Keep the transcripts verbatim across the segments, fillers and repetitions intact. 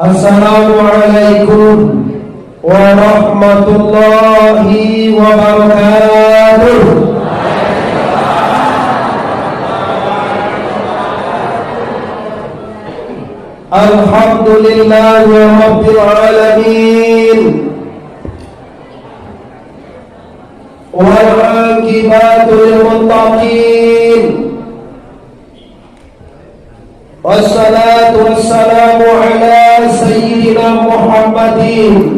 Assalamualaikum warahmatullahi wabarakatuh. Alhamdulillahi rabbil alamin. Wal aqibatu lil muttaqin. Wassalatu wassalamu ala sayyidina Muhammadin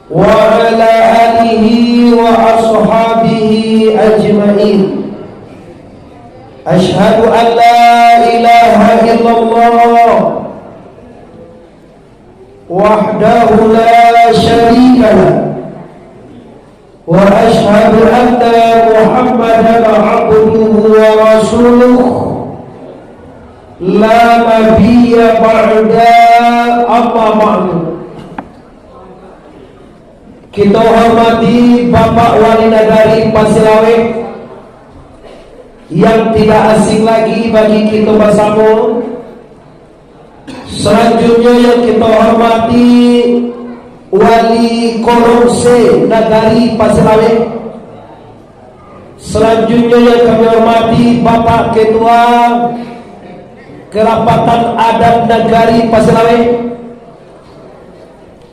wa ala alihi wa ashabihi ajmain. Asyhadu an la ilaha illallah wahdahu la syarikalah. Wa asyhadu anna Muhammadan abduhu wa rasuluh, la nabiyya ba'da, amma ba'du. Kito hormati Bapak Wali Nagari Pasilaweh yang tidak asing lagi bagi kito basamo, Salanjuiknyo yang kito hormati, Wali Korong se Nagari Pasilaweh. Salanjuiknyo yang kami hormati, Bapak Ketua Kerapatan Adat Nagari Pasilaweh.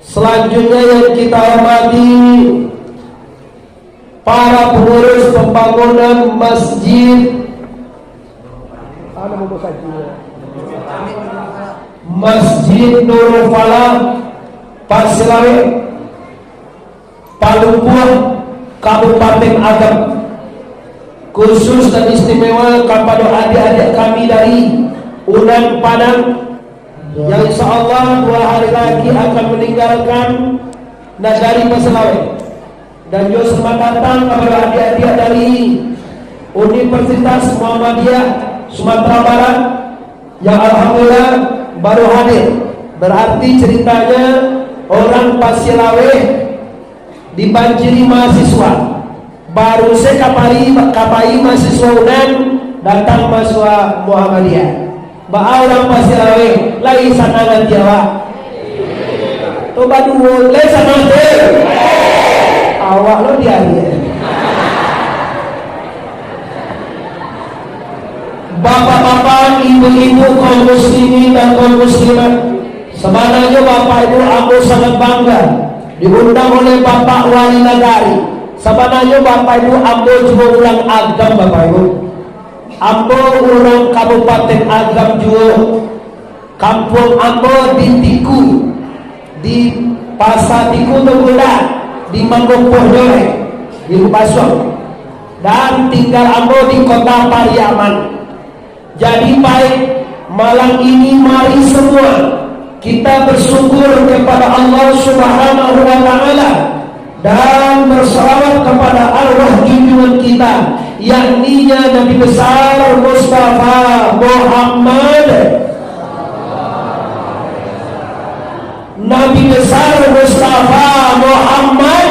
Salanjuiknyo yang kita hormati, para pangurus pambangunan masjid, Masjid Nurul Falah, Pasilaweh, Palumbuah, Kabupaten Agam, khusus dan istimewa kapado adiak-adiak kami dari Unan Padang, yang insya Allah dua hari lagi akan meninggalkan nagari Pasilaweh. Dan juo selamat datang kapado adiak-adiak dari Universitas Muhammadiyah Sumatera Barat yang alhamdulillah baru hadir. Berarti ceritanya orang Pasilaweh dibanjiri mahasiswa. Baru se ka pai, ka pai mahasiswa Unan, datang mahasiswa Muhammadiyah. Baa urang Pasilaweh, lai sanang ati awak? Tu baduo, lai sanang ati? Awak lo diagiah. Bapak-bapak, ibu-ibu, kaum muslimin dan kaum muslimat, sabananyo Bapak Ibu, ambo sangat bangga diundang oleh Bapak Wali Nagari. Sabananyo Bapak Ibu, ambo juo urang Agam, Bapak Ibu. Ambo urang Kabupaten Agam juo. Kampuang ambo di Tiku, di Pasa Tiku Tungguda, di Manggopoh Joreh, di Lubasuang. Dan tinggal ambo di Kota Pariaman. Jadi baik, malam ini mari semua kita bersyukur kepada Allah Subhanahu wa Ta'ala dan bersalawat kepada arwah junjungan kita, yakninya Nabi Besar Mustafa Muhammad. Nabi Besar Mustafa Muhammad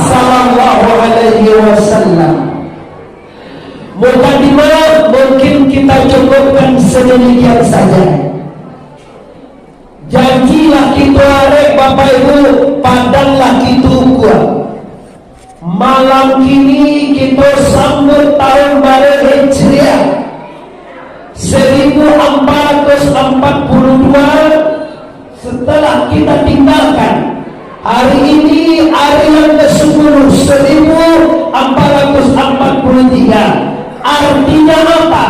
sallallahu alaihi wasallam. Mukadimah mungkin kita cukupkan sedemikian saja. Janji lah kito arek, Bapak Ibu, padang lah kito ukua. Malam kini kito sambuik tahun baru Hijriah seribu empat ratus empat puluh dua, setelah kita tinggalkan hari ini hari yang kesepuluh, seribu empat ratus empat puluh tiga. Artinya apa?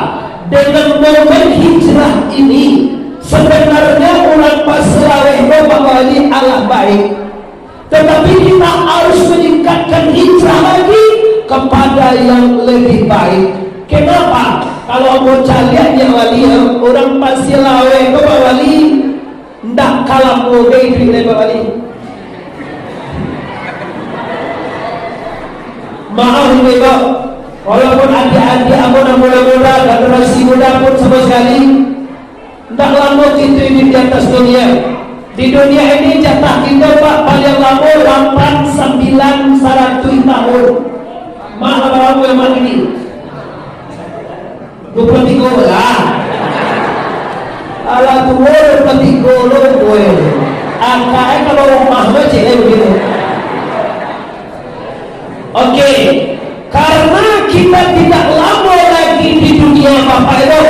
Dengan momen hijrah ini, sebenarnya urang Pasilaweh ko, Bapak Wali, alah baik. Tetapi kita harus meningkatkan hijrah lagi kepada yang lebih baik. Kenapa? Kalau ambo caliak, Nyak Wali, ya, urang Pasilaweh ko, Pak Wali, ndak ka lamo gai iduik lai, Pak Wali. Maaf, Ibu, walaupun adiak-adiak ambo nan muda-muda, generasi muda pun sama sekali, ndak lamo kito iduik di atas dunia. Di dunia ini jatah kito, Pak, paling lamo lapan, sambilan, saratuih tahun. Mak, abang lamo mak ini? Dua puluh tiga lah. Alah, tuo, Oke, karena kita tidak lama lagi di dunia, Bapak Ibu,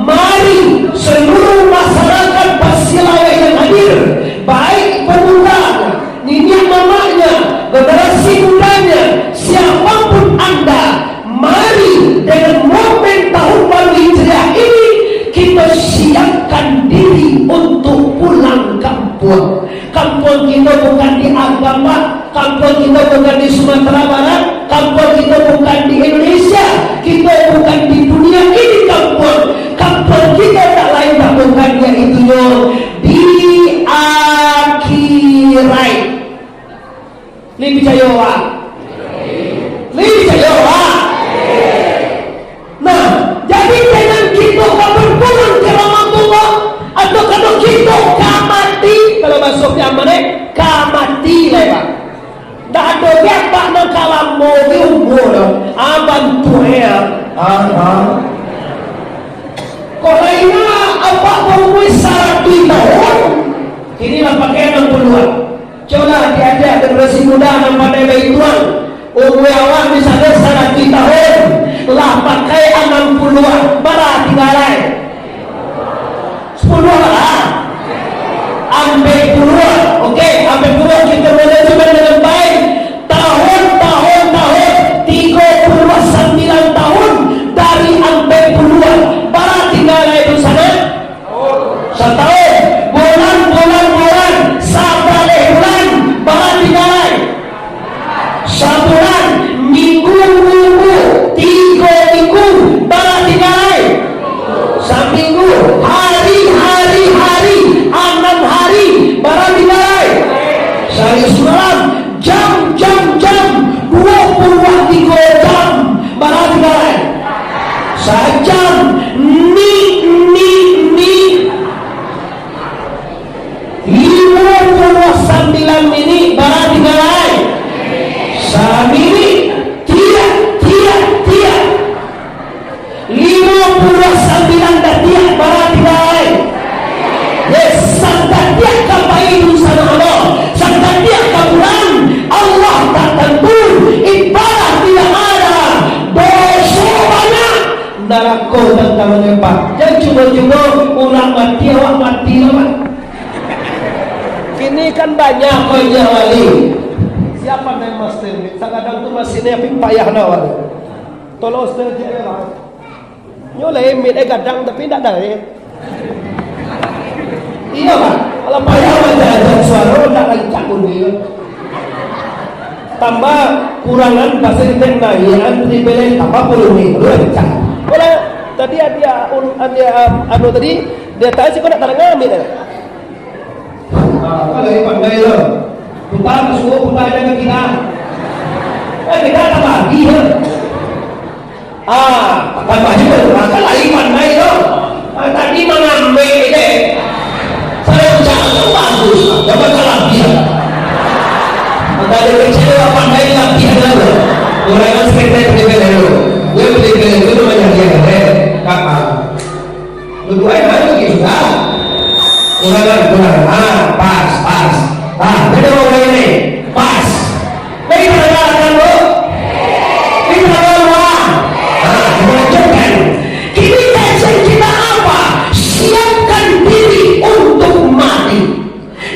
mari seluruh masyarakat Pasilawek yang hadir, baik pemuda, niniak mamaknya, generasi mudanya, siapapun Anda, mari dengan momen Tahun Baru Hijriah ini, kita siapkan diri untuk pulang kampung. Kampuang kito bukan di Agam, Pak. Kampuang kito bukan di Sumatera Barat. Kampuang kito bukan di Indonesia. Kito bukan di dunia ini kampuang. Kampuang kito tak lain tak bukan, yaitunyo di akhirat. Lai picayo, Pak? Lai picayo, Pak? Nah, jadi jangan kito ka bapulang ka Rahmatullah, atau kalau kito ka mati, kalau bahaso Piaman, eh, ka mati lai, Pak. Ndak ado biak, Pak, nan ka lamo di umua tu. Ah, bantuak, eh, ah. Ah, ah. Kok lainnya, Apak baumua saratuih tahun, kini lah pakai anam puluah. Cubolah diajak generasi muda nan pandai baituang. Umua awak misalnyo saratuih tahun, lah pakai anam puluah, bara tingga lai? Sapuluah lah. Ampek puluah. Oke, ampek puluah kito manajemen dengan baik. Tahun, tahun, tahun, tigo puluah sambilan tahun dari ampek puluah. Bara tingga lai tu sanak? Satahun. Bulan, bulan, bulan. Sabaleh bulan. Bara tingga lai? Sabulan. Minggu, minggu. Tigo minggu. Bara tingga lai? Saminggu. Hari, hari, hari. Anam hari. Bara tingga lai? Sahari samalam. Jam, jam, jam. Duo puluah tigo jam. Bara tingga lai? Sajam. Ni, ni, ni. Limo puluah sambilan minik. Bara tingga lai? Saminik. Tiak, tiak, tiak. Limo puluah sambilan datiak. Bara tingga lai? Yes, satatiak ka pagi dunsanak Allah, satatiak ka bulan, Allah tak tantu, ibadah tidak ada, doso banyak, narako tantang manyampak. Jan cubo-cubo urang mati, awak mati lah, Pak. Kini kan banyak, banyak wali. Siapa nan master? Sagadang tu masih ni, tapi payah nak wali. Tolong ustaz je lah. Nyo lah, mit eh gadang tapi ndak dareh. Iyo, Pak. Kalau payah mah, jangan suaro ndak rancak bunyi. Tambah kurangan pasal kita naiakan tribel, tambah volume, baru rancak. Kalau tadi dia, un-, dia, um, anu tadi, dia tahu sih kok ndak tadanga mit eh. Ah, apa lagi pandai lo? Putar ke suruh, putar aja ke kita. Eh, kita tambah lagi, ya. Ah, tambah juga, maka lain pandai tu. Ah, tadi mangambek je. Saya ucapkan bagus, dapat salah dia. Maka dia kecil, pandai latihan dulu. Orang yang sekretar dia dulu. Dia boleh itu namanya dia, eh. Kakak. Duduak ai baru lagi sudah. Kurang, kurang. Ah, pas, pas. Ah, beda orang ini. Pas. Baik, saudara, kan, Bu? Ini saudara, Bu? Ah, kita lanjutkan. Kini kajian kita apa? Siapkan diri untuk mati.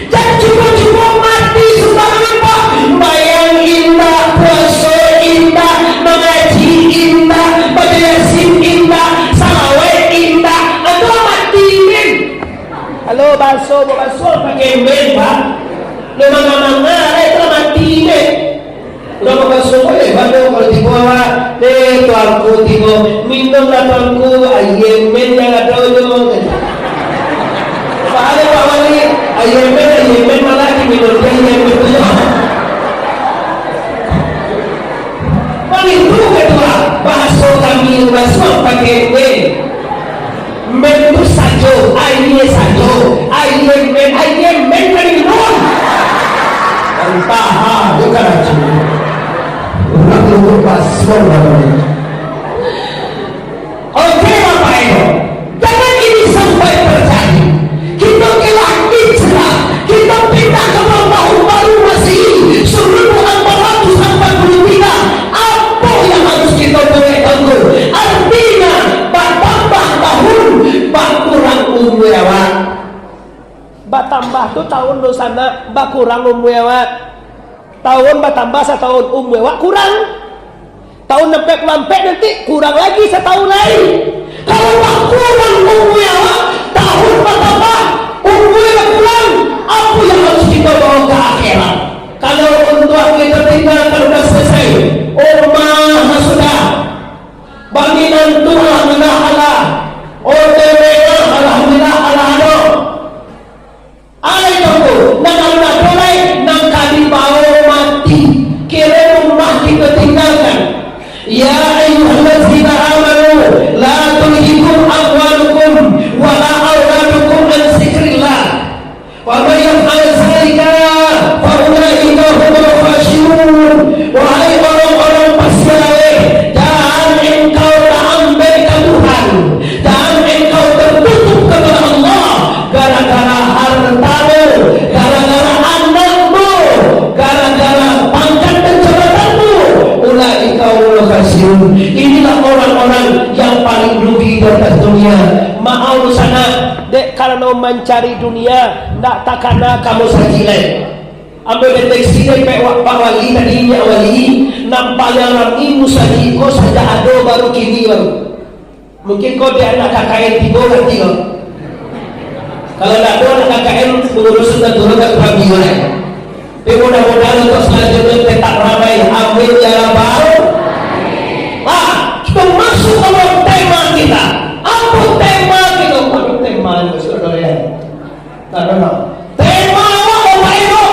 Jan cubo-cubo mati sumbarangan, Pak. Sumbayang indak, puaso indak, mangaji indak, baca Yasin indak, salawat indak, atau mati, men. Halo, baso, baso pakai men, Pak. Lo manga-manga, eh, tu lah mati, men. Urang bakasuo, eh, bado kalau tibo awak, eh, tuanku tibo, minumlah tuanku, aia men nan ado jo. Padahal Pak Wali, aia men, aia men malah diminum, aia men tu jo. Paling tu ketua, bahaso kami, bahaso pakai men. Men tu sajo, aia sajo, aia men, aia men ka diminum. Antah, ha, bukan aja. Urang luhur basah namanya. Oke, Bapak Ibu, jangan ini sampai terjadi. Kita telah hijrah, kita pindah ke tahun baru Masehi seribu empat ratus empat puluh tiga. Tu tahun dunsanak bakurang umua awak. Tahun batambah satahun, umua awak kurang. Tahun ampek puluah ampek nanti kurang lagi satahun lai. Kalau bakurang umua awak, tahun batambah, umua bakurang, apo yang harus kito bawa ka akhirat? Kalau untuak kito tinggalkan udah salasai, umah sudah, banginan tu alhamdulillah alah, oto mewah alhamdulillah alah ado. Ai tunggu, nan alun ado lai, nan ka dibawo mati. Kiro rumah kito tinggalkan. Ya ayyuhallazina amanu, la tulhikum amwalukum wala auladukum an zikrillah. Wa man yaf'al dzalika fa ulaika humul khasirun. Wahai orang-orang pasia laweh, jan engkau taambiak ka Tuhan, jan engkau tertutup kepada Allah gara-gara hartamu, gara-gara anakmu, gara-gara pangkat dan jabatanmu. Ulaika humul khasirun. Inilah orang-orang yang paling rugi di atas dunia. Maaf sanak, dek karano mancari dunia, ndak takana ka musajik lai. Ambo deteksi dek Pak Wa-, Pak Wali tadi, Nyak Wali, nampak yang rami musajik ko sajak ado baru kini baru. Mungkin ko dek anak K K N tibo ganti ko. Kalau ndak ado anak K K N, pengurus sudah turun ka rami lai. Tapi mudah-mudahan untuk selanjutnya tetap ramai. Amin ya rabbal. Ah, kita masuk dalam tema kita. Apa tema kita? Apa tema itu, saudara? Nah, memang. Tema awak, Bapak Ibu,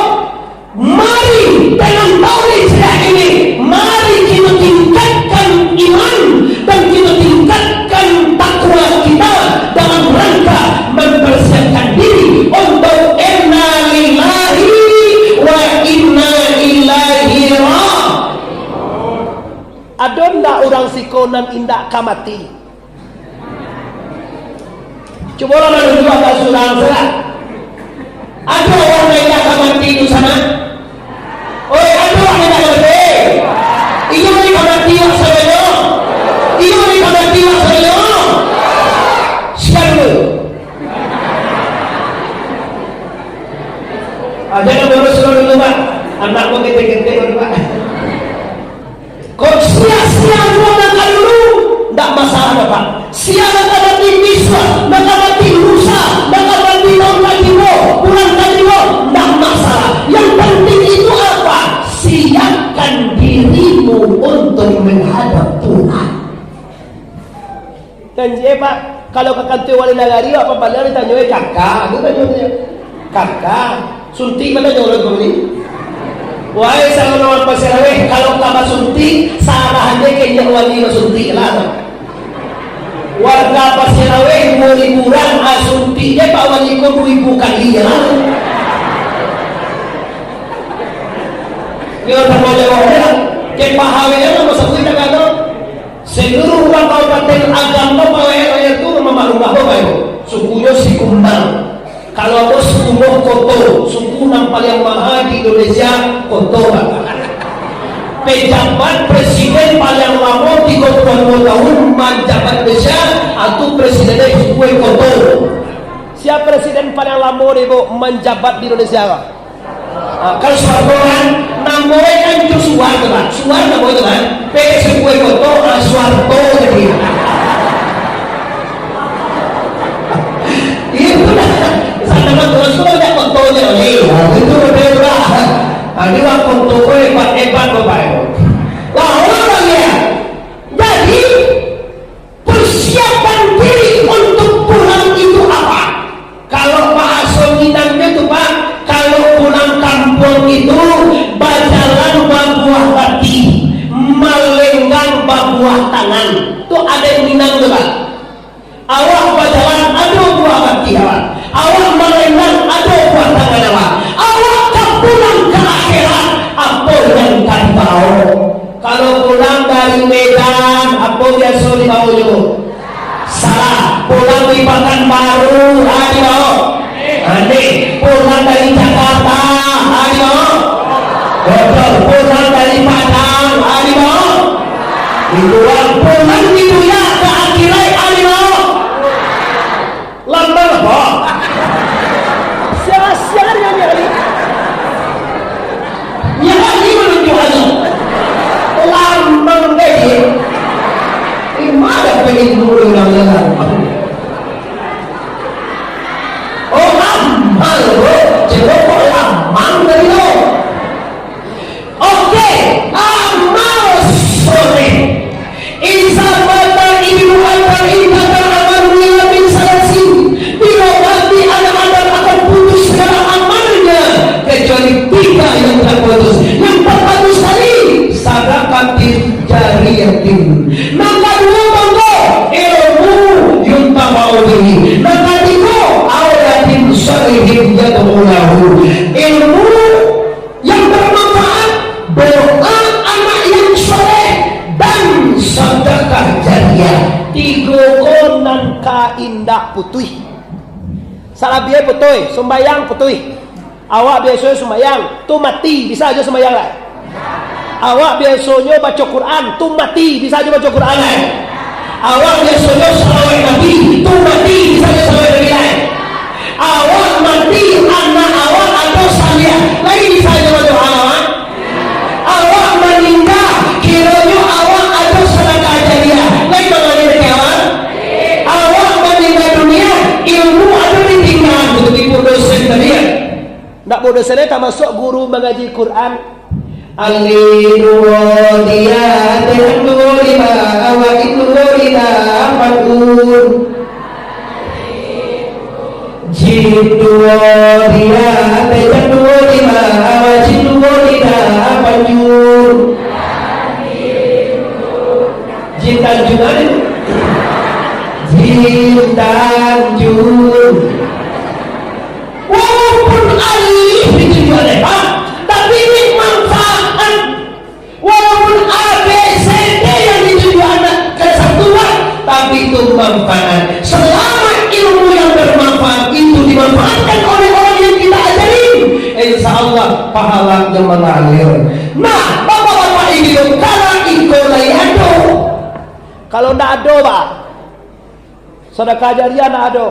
mari dengan tahun Hijriah ini, mari kita tingkatkan iman dan kita tingkatkan takwa kita dalam rangka mempersiapkan diri untuk inna lillahi wa inna ilaihi ra-. Ado ndak urang siko nan indak ka mati? Cubolah manunjuak ka surang, surang. Ado urang nan indak ka mati tu sanak? Oi, ado urang nan indak ka mati? Iyo, indak ka mati wak sadonyo. Iyo, indak ka mati wak sadonyo. Sia dulu. Ah, jan urus dulu, Pak. Anak ko ketek-ketek dulu, Pak. Kok sia-sia dulu nan ka dulu, ndak masalah, Bapak. Sia nan ka mati bisuak, nan ka mati lusa, nan ka mati tahun ka tibo, bulan ka tibo, ndak masalah. Yang penting itu apa? Siapkan dirimu untuk menghadap Tuhan. Janji, eh, Pak, kalau ka kantua wali nagari, Pak, pabaliak ditanyo, "Eh, kaka," gitu tanyo dia. "Kaka, suntik ma tanyo urang ko ni?" Wahai saudara pasia laweh, kalau ka basuntik, sarah aja ka inyo wali basuntik lah. Warga pasia laweh duo ribu urang, ah, suntik je Pak Wali ko duo ribu kali lah. Yo, tanyo jawab je lah. Kepahawaian lah, masa kuih tak ada. Seluruh urang Kabupaten Agam ko, pawai raya tu, rumah-rumah ko, Bapak Ibu. Sukunyo Sikumbang. Kalau ambo Sikumbang Koto, suku nan paliang maha di Indonesia, Koto, Bapak. Pejabat presiden paliang lamo tigo puluah duo tahun manjabat Indonesia, atu presiden suku Koto. Sia presiden paliang lamo dek Ibu manjabat di Indonesia, Pak? Ah, kalau Suharto kan, namonyo kan jo Suwar tu, Pak. Suwar namonyo tu kan. Pede sebuah foto, ah, Suharto jadi. Itu dah. Sadangkan Tuhan tu banyak fotonya, ni. Ah, itu berbeda. Ah, ini lah foto ko hebat-hebat, Bapak Ibu. Lah, orang bagian. Jadi, persiapan diri untuk pulang itu apa? Kalau bahaso Minangnyo tu, Pak, kalau pulang kampuang itu bajalan babuah batih, malenggang babuah tangan. Tu adaik Minang tu, Pak. Awak bajalan ado buah batih awak. Awak malenggang ado buah tangan awak. Awak ka pulang ka akhirat, apo nan ka dibawo? Kalau pulang dari Medan, apo biaso dibawo juo? Salah. Pulang dari Pakanbaru, ah, dibawo. Aneh. Pulang dari Jakarta, ah, dibawo. Betul. Pulang dari Padang, ah, dibawo. Dibuang. Pulang di dunia ka akhirat, ah, dibawo. Lambat apo? Sia-sia kan Indak putuih. Salabiah putuih, sumbayang putuih. Awak biasonyo sumbayang, tu mati, bisa juo sumbayang lai. Awak biasonyo baco Quran, tu mati, bisa juo baco Quran lai. Awak biasonyo salawat Nabi, tu mati, bisa juo salawat Nabi lai. Awak mati, anak awak ado saliah, lai bisa juo badoa awak. Awak maningga, kironyo awak ado sadakah jariah, lai mangalir ka awak. Awak maningga dunia, ilmu ado ditinggaan, tu tipu dosen tadi, ya. Ndak bodoh sajo, tamasuak guru mangaji Quran. Alif duo dia, tajam duo lima, awak itu duo lima, ampun. Jim duo dia, tajam duo lima, awak jim duo lima, ampun. Jim Tanjung ado. Jim Tanjung. Walaupun alif ditunjuak lebar, tapi ini manfaat. Walaupun A, B, C, D yang ditunjuak anak kesatuan, tapi itu manfaat. Selama ilmu yang bermanfaat itu dimanfaatkan oleh orang yang kita ajarin, insya Allah pahalanya mengalir. Nah, bapak-bapak ibu, kalau iko lai ado. Kalau ndak ado, Pak, sadakah jariah ndak ado.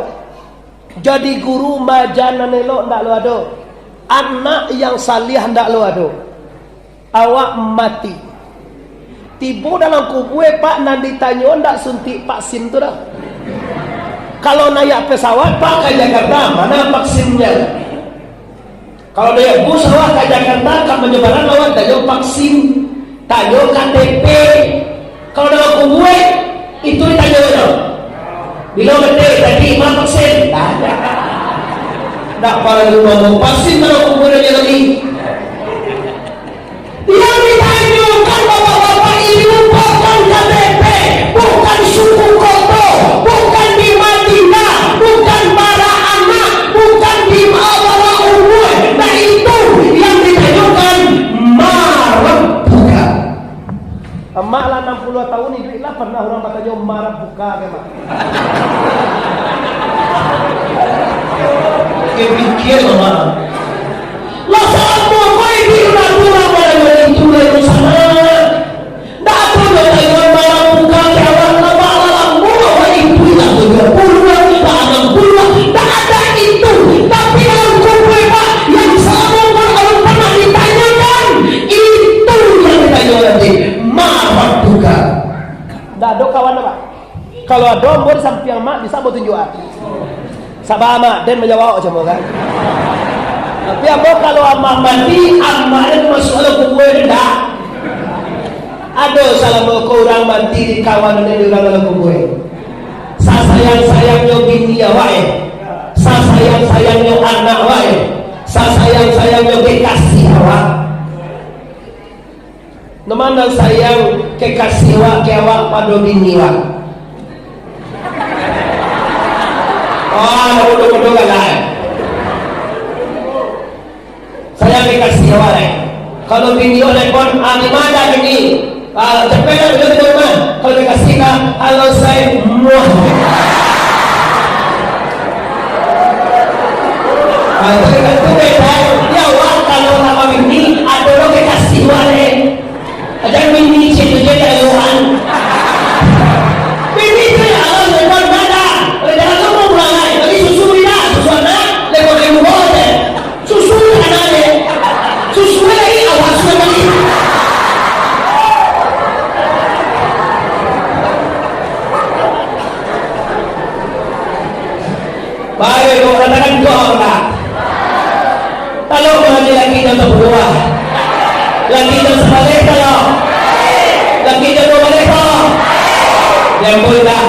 Jadi guru maja nan elok ndak lo ado. Anak yang saliah ndak lo ado. Awak mati. Tibo dalam kubua, Pak, nan ditanyo ndak suntik vaksin tu doh. Kalau naiak pesawat, Pak, ka Jakarta, mana vaksinnya? Kalau naiak bus awak ka Jakarta, ka Penyebaran awak tanyo vaksin, tanyo K T P. Kalau dalam kubua, itu ditanyo tu. Bilo mati, tadi, ma vaksin? Ndak ado. Ndak pernah rumah mau vaksin dalam kubua dia lagi. Yang ditanyokan bapak-bapak ini bukan K T P, bukan suku koto, bukan di Madinah, bukan bara anak, bukan di bara umur. Nah, itu yang ditanyokan, ma rabbuka. Amak lah anam puluah tahun iduik lah, pernah urang batanyo, "Ma rabbuka?" ka amak. Oke, pikir, Amak. Lah, salah pokok iduik urang tu, urang batanyo itu lah itu sana. Ndak ado doh tanyo, "Ma rabbuka?" ka awak, lah, lah, lah, lah, itu lah tujuah puluah, lah, anam puluah, ndak ado itu. Tapi dalam kubua, Pak, yang salah pokok alun pernah ditanyokan, itu yang ditanyo nanti. Ma rabbuka? Ndak ado kawan, Pak. Kalau ado ambo di sampiang mak, bisa ambo tunjuak. Saba mak, den manjawab camo kan. Tapi ambo kalau amak mati, amak den masuak dalam kubua, den ndak. Ado salamo ko urang mati di kawan den di urang dalam kubua. Sasayang-sayangnyo bini awak, eh. Sasayang-sayangnyo anak awak, eh. Sasayang-sayangnyo kekasih awak. Nan ma nan sayang kekasih wak, ka awak pado bini wak? Oh, bodoh-bodoh galak. Sayang kekasih wak, eh. Kalau bini wak telepon, "Ah, di ma bini?" Ah, capek lah, bini di rumah. Kalau kekasih ka, "Halo, sayang." Muah. Ah, itu, itu beda. Ya, wak, kalau nak bini, ado lo kekasih wak, eh. Aja bini cek tu je tak elokan. Bini tu ya Allah, lepas mana? Rencana tu mau pulang, eh. Bagi susu bina, susu anak, lepas dari rumah, eh. Susu anak, eh. Susu lagi, awak sudah beli. Baik, kau katakan doa pernah. Kalau mengaji laki jangan terpeluah. Laki jangan sebalai kalau. Laki jangan dua balai kalau. Yang pun dah.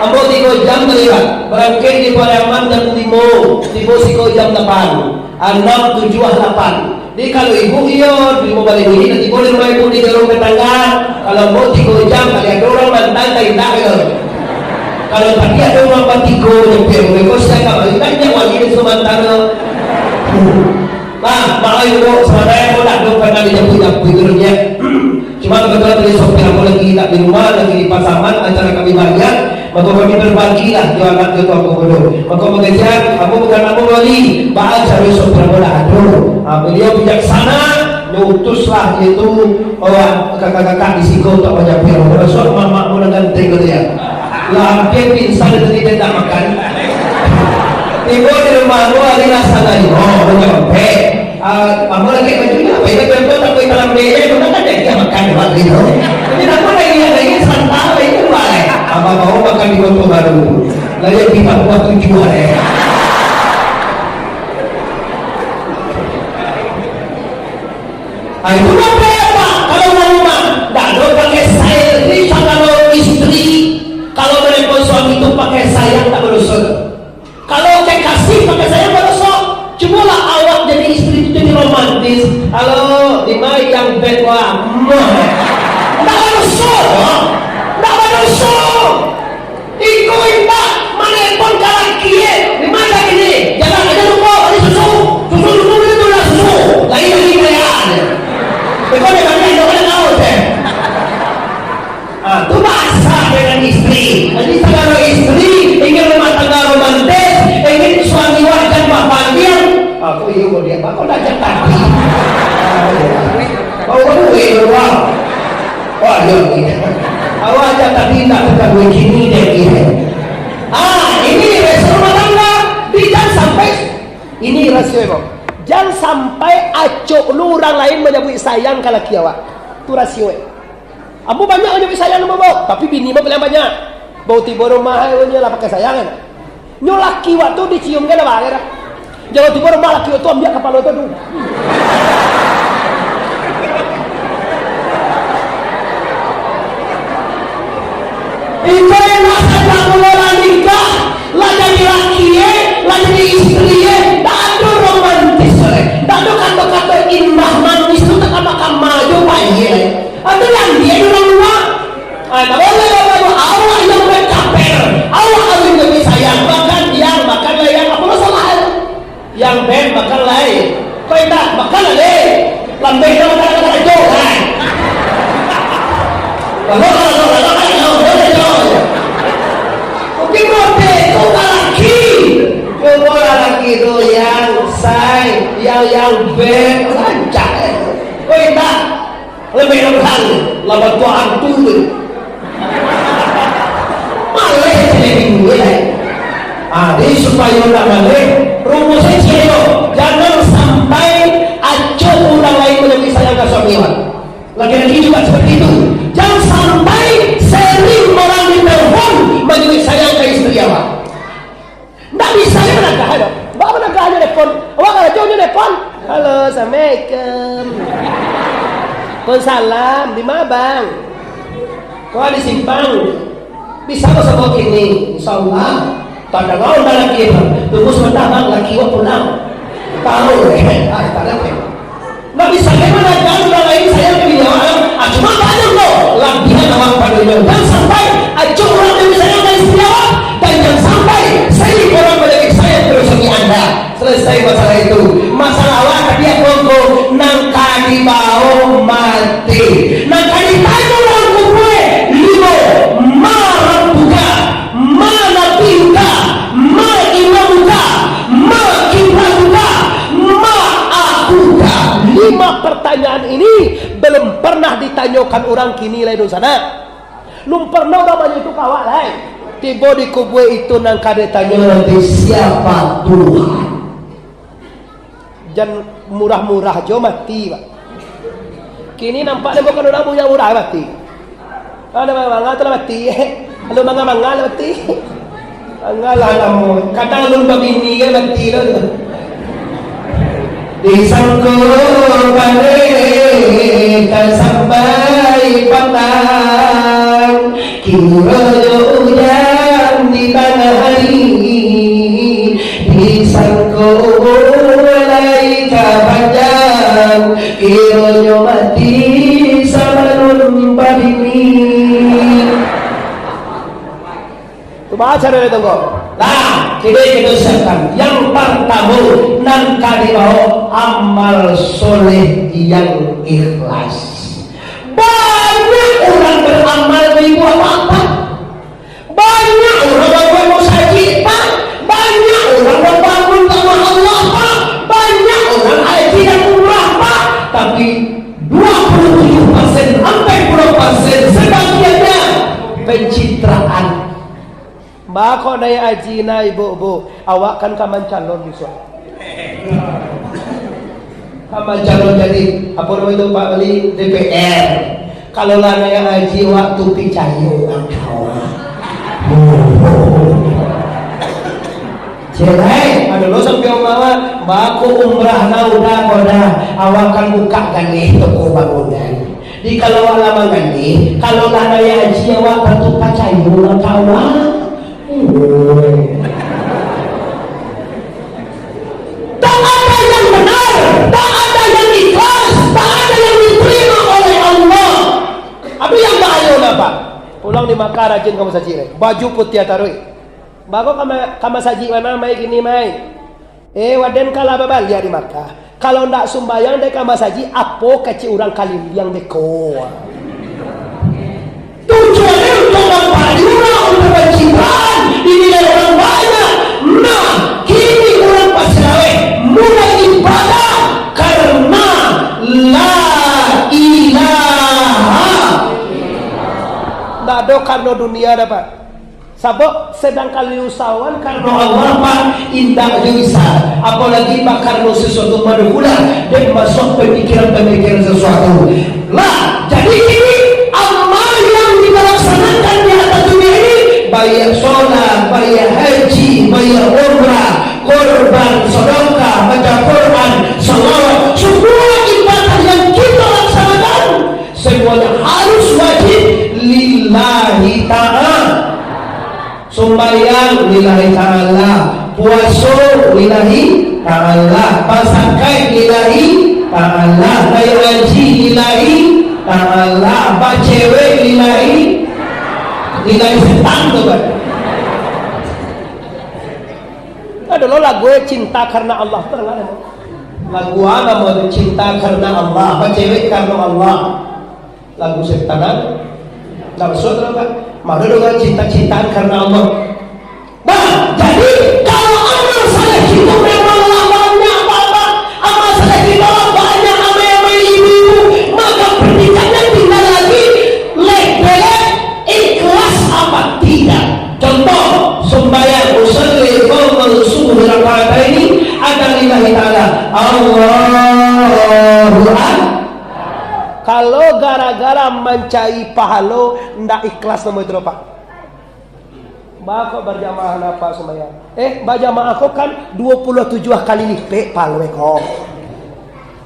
Ambo tigo jam tadi, Pak. Barangkek di Pariaman jam limo, tibo siko jam lapan. Anam, tujuah, lapan. Jadi, kalau ibu iyo, di rumah balik bunyi, nanti boleh rumah ibu di Garung Ketangga. Kalau mau tigo jam, kali ada orang mantan, tak indak ke? Kalau tadi ada orang batigo, nyepir, mereka siap, banyak wali di Sumatera. Nah, maaf ibu, sebenarnya aku tak ada pernah dijemput-jemput itu, ya. Cuma kebetulan tadi sopir aku lagi tak di rumah, lagi di Pasaman, acara kami banyak. Mako kami barbagilah jo anak jo tuangku bodoh. Mako mangaja, ambo bukan ambo wali, baa caro sok parabolah ado. Ha, baliau bijaksana, nyo utuslah itu, oh, kakak-kakak di siko untuak manyapuik ambo. Basuak mamak ambo nan ganteng ko tu, yo. Lah ampia pingsan tadi, indak makan. Tibo di rumah ambo, ari lah satangah limo, ambo nyampek. Ah, ambo lagi bajunyo, apa itu, pempek tak boleh dalam meja, itu kan jadi makan waktu itu. Jadi, apa lagi, lagi santai itu, bae. Abah bawa makan di Kota Baru. Lah, ya, kita buat tujuan, eh. Ah, itu kan payah, Pak. Kalau rumah, ndak ada pakai silence, kalau istri, kalau menelpon suami itu pakai sayang, tak berdosa. Kalau kekasih pakai sayang, badoso. Cubolah awak jadi istri tu jadi romantis. Halo, di ma yang bed wa? Mah. Ndak badoso, ndak badoso. Iko indak manelpon ka laki, eh. Di ma laki ni? Jalan aja lupa, bali susu. Susu, susu, susu, susu, susu. Lain lagi kayaan. Iko ni kami ando kan tahu, eh. Ah, tu basa dengan istri. Jadi, sagalo istri ingin rumah tangga romantis, ingin suami wajan bapandiang. Ah, kok iyo kok dia, kok dah ajak tadi? Kau duit dulu, ah. Wah, iya, iya. Awak ajak tadi, tak tukar duit kini, dia kira. Ah, ini rasio rumah tangga. Di, jan sampai, ini rasio, Bang. Jan sampai acok lu urang lain manyabuik sayang ka laki awak. Tu rasio, eh. Ambo banyak nyo sayang ambo, Bo, tapi bini ambo paliang banyak. Bau tibo rumah, eh, nyo lah pakai sayang, kan? Nyo laki wak tu dicium kan, abah, kan? Jalur tibo rumah laki wak tu, ambiak kapalo tu, aduh. Itu yang nak sadang mula nikah, lah jadi laki, eh, lah jadi istri, eh, tak ada romantis, eh. Tak ada kata-kata indah manis tu, tak ada kama jo, eh. Atau yang dia di orang luar. Ah, tak boleh, tak boleh. Awak yang bakaper, awak harus lebih sayang. Makan yang, makan lah yang. Apa masalah? Yang ben, makan lah. Kau indak, makan lah, deh. Lambek dah makan, makan itu, kan? Lalu, lalu, lalu, lalu, lalu, lalu. Mungkin roti itu tak laki. Cuma laki itu yang say, yang, yang ben, rancak, eh. Kau indak. Lebih urang, lah batua antu tu. Maleh ciliak minggu, eh. Ah, jadi supayo ndak maleh, rumusnyo ciek lo, jangan sampai acok urang lain manyabuik sayang ka suami awak. Laki-laki juga seperti itu. Jangan sampai sering orang ditelepon manyabuik sayang ka istri awak. Ndak bisa nyo managah tu. Baa managah nyo telepon? Awak karajo nyo telepon. "Halo, assalamualaikum." "Waalaikumsalam, di ma, Bang?" "Ko di simpang." "Bisa basamo kini?" "Insya Allah." "Tadanga unda laki, Bang." "Tunggu sabanta, Bang, laki wak pulang." Tahu, eh, ah, tak ada, eh. Ndak bisa, bagaimana kalau urang lain sayang ka bini awak, ah, cuma banyak tu, labihan awak pado inyo. Jan sampai acok urang lain sayang ka istri awak, dan jan sampai sering urang banyak sayang ka suami anda. Selesai masalah itu. Masalah awak tadi, angku-angku, nan ka dibaok mati. Nan ka ditanyo urang kubua, limo, ma rabbuka, ma nabiyuka, ma imamuka, ma kiblatuka, ma akhuka. Lima pertanyaan ini belum pernah ditanyokan urang kini lai, dunsanak. Lum pernah urang banyak itu ka awak lai. Tibo di kubua itu nan ka ditanyo nanti, siapa Tuhan? Jan murah-murah jo mati, Pak. Kini nampak dek bukan urang murah-murah mati. Ada manga-manga tu lah mati. Lalu manga-manga lah mati. Manga lah lamo. Kadang alun babini kan mati lah tu. Disangko bareh ka sampai patang. Kironyo ujan di tangah hari, disangko umua lai ka panjang, kironyo mati sabalun babini. Tu baca dari tunggu. Nah, jadi kita siapkan. Yang pertama, nan ka dibawa amal soleh yang ikhlas. Banyak orang beramal, ibu, apa-apa. Banyak Banyak urang babuek musajik, Pak. Banyak urang babangun rumah Allah, Pak. Banyak urang haji dan umrah, Pak. Tapi, dua puluh tujuh persen, ampek puluah persen, sabagiannya pencitraan. Baa kok naiak haji, nah, ibu-ibu, awak kan ka mancalon bisuak. Ka mancalon jadi, apo namo itu, Pak Wali? D P R. Kalau lah naiak haji, wak tu picayo lah kawan. Celek, ado lo sampai umbawa, bako umrah lah udah koda, awak kan buka galeh toko bangunan. Di kalau awak lah manggaleh, kalau lah naiak haji, awak tentu picayo lah kawan. Tak ada yang benar, tak ada yang ikhlas, tak ada yang diterima oleh Allah. Tapi yang bahayo napa? Pulang di Makkah rajin ka masajik, eh. Baju putiah taruih. Bako ka ma-, ka masajik mana, mai kini, mai? Eh, waden kalah babaliak di Makkah. Kalau ndak sumbayang dek ka masajik, apo kecek urang kaliliang beko? Tujuannyo untuak mampaliura, untuak pancitraan, dinilai urang banyak. Nah, kini urang Pasiraweh mulai ibadah karena la ilaha. Ndak ado karena dunia dah, Pak. Sabab sadangkan diusahoan karano Allah, Pak, indak jo bisa. Apolagi bakarano sasuatu, madukula dek masuak pamikiran-pamikiran sasuatu. Lah, jadi kini, amal yang kita laksanakan di atas dunia ini, baiak solat, baiak haji, baiak umrah, korban, sadakah, baca Quran, salawat, samua ibadah yang kita laksanakan, samuanyo harus wajib lillahi ta'ala. Sumbayang lillahi ta'ala, puaso lillahi ta'ala, bazakat lillahi ta'ala, naiak haji lillahi ta'ala, bacewek lillahi, lillahi setan tu kan. Ado lo lagu, eh, Cinta Karena Allah tu, dengar, eh. Lagu apo namo tu? Cinta Karena Allah, bacewek karano Allah. Lagu setan, ah. Ndak masuak tu, Pak. Mano doa cinta-cintaan karena Allah. Nah, jadi, kalau amal saleh kita memang lah banyak, Bapak, amal saleh kita lah banyak, amai-amai, ibu-ibu, maka pertikaiannyo tingga lagi, lek-lek ikhlas apo tidak. Contoh, sumbayang, usalli fardhu subuh raka'ataini, ada lillahi ta'ala. Allahu Akbar. Kalau gara-gara mancari pahalo, ndak ikhlas namo itu, Pak. Bako bajamaah napa sumbayang? Eh, bajamaah ko kan duo puluah tujuah kali lipek pahalo ko.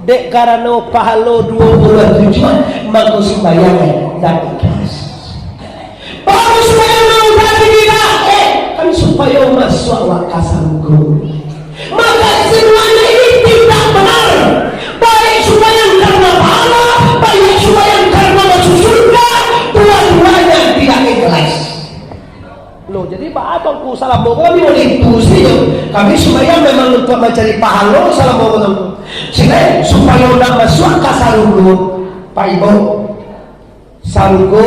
Dek karano pahalo duo puluah tujuah, mako sumbayang ndak ikhlas. Baru sumbayang nang tadi tidak, eh, kan supayo masuak wak ka sarugo. Maka semuanya ini tidak benar. Baik sumbayang karena pahala, baik sumbayang karena masuk surga, dua-duanya tidak ikhlas. Loh, jadi baa Tuangku salamo ko kami malipusi jo. Kami sumbayang memang untuak mancari pahalo salamo ko, Tuangku. Sila, supayo ndak masuak ka sarugo, Pak Ibu. Sarugo,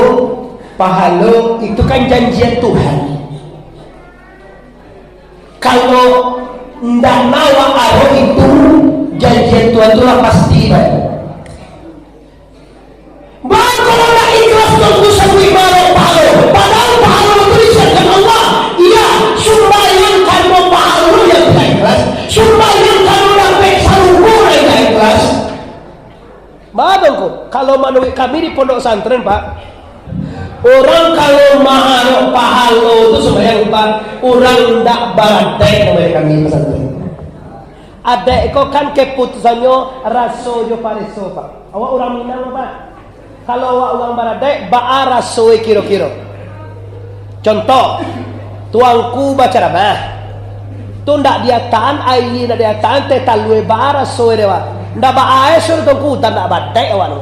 pahalo, itu kan janjian Tuhan. Kalau ndak nawa aro itu, janjian Tuhan tu lah pasti bae. Bang, kalau ndak ikhlas Tuangku sabuik baro pahalo, padahal pahalo tu disiapkan Allah. Iya, sumbayang karano pahalo yang tidak ikhlas, sumbayang karano dapek sarugo yang tidak ikhlas. Baa, Tuangku, kalau manuruik kami di pondok pesantren, Pak, urang kalau maarok pahalo tu sumbayang, Pak, urang ndak baradaik namo kami di pesantren. Adaik ko kan kaputusannyo raso jo pareso, Pak. Awak urang Minang, Pak. Kalau awak urang baradaik, baa raso e kiro-kiro? Contoh, Tuangku bacaramah. Tu ndak diataan, aia ndak diataan, teh talua, baa raso e dek awak? Ndak baa e sudah Tuangku, utan ndak badaik awak tu.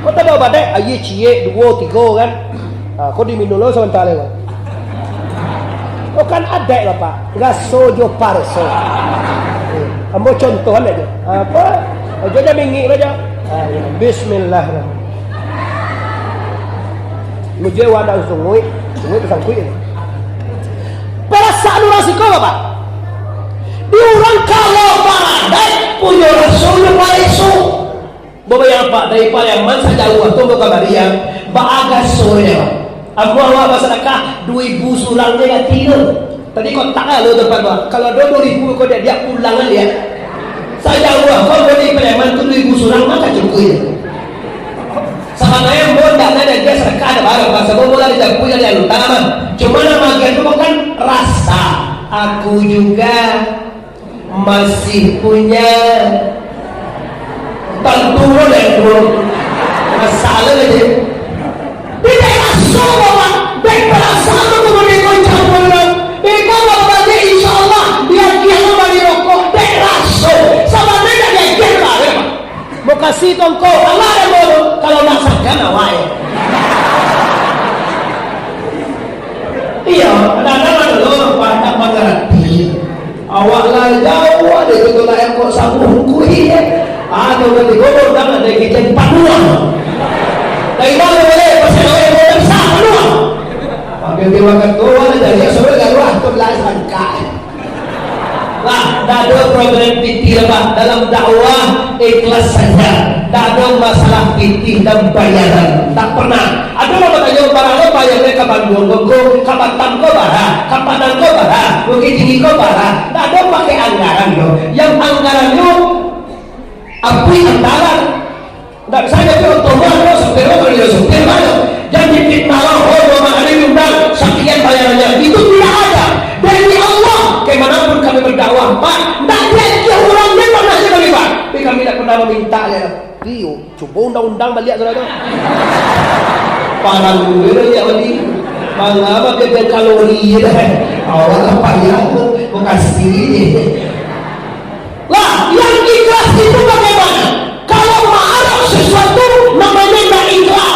Kok tak badaik, aia ciek, duo, tigo kan. Ha, kok diminum lo sabanta lai, Pak. Oh, kan adaik, Bapak. Raso jo pareso. Ambo contohan aja. Apa? Aja dah mingik aja. Ha, ya. Bismillahirrahmanirrahim. Mujue wadah sunguik, sunguik tasangkuik. Sa urang siko, Bapak. Di urang kalau baradaik punyo raso nyo pareso. Babayang, Pak, dari Pariaman sajauah tu ka Barian, baaga sore, Pak. Ambo awak basadakah duo ribu surang je gati tu. Tadi kotak lah lo tempat, Pak. Kalau ado duo ribu ko diak-diak pulang aja. Sajauah ko dari Pariaman tu duo ribu surang mah ka cukuik. Sabananyo ambo ndak ado agiah sadakah, ado barang, pasal ambo lah dijapuik dari alun tangah mah. Cuma nan maagiah tu bukan rasa. Aku juga masih punya. Tantu lo deh, bro. Masalah aja. Dek raso, Bapak. Dek perasaan tu kemudian kau campur, Bang. Beko, Bapak, insya Allah, diagiah lo bali rokok. Dek raso. Sabananyo diagiah lo, Pak. Mukasuik tu angko, alah deh, kalau nak sangkan awak, eh. Iyo, kadang-kadang ado lo pandak mangarati. Awak lah jauah deh, itu lah airport Sabuah Kuih, eh. Ah, tu nanti godong tangan dari kecil panuang. Dari mana boleh, pasal awak yang boleh besar, panuang. Ambil dia makan tu, ada jadi, suruh garuah, tu lah sangka. Lah, ndak ado program pitih lah, Pak. Dalam dakwah, ikhlas saja. Ndak ado masalah pitih dan bayaran. Tak pernah. Ado urang batanyo, "Bara lo bayarnyo ka Bandung ko, ka Batam ko bara, ka Padang ko bara, Bukittinggi ko bara." Ndak ado pakai anggaran tu. Yang anggarannyo, apuih antaran. Ndak bisa nyo pi oto mah, kalau sopir mah, kalau nyo sopir mah, jan dipitnah lo, "Oh, dua malam ini undang, sakian bayarannya." Itu tidak ada. Demi Allah, kemanapun kami berdakwah, Pak, ndak diagiah urang, ndak pernah aja kami, Pak. Tapi kami ndak pernah meminta aja. Iyo, cubo undang-undang baliak, saudara tu. Parang dulu dia baliak bali. Mangapa dia kalori je dah? Awak lah payah tu, makasih je. Lah, yang ikhlas itu bagaimana? Kalau maarok sesuatu, namanya ndak ikhlas.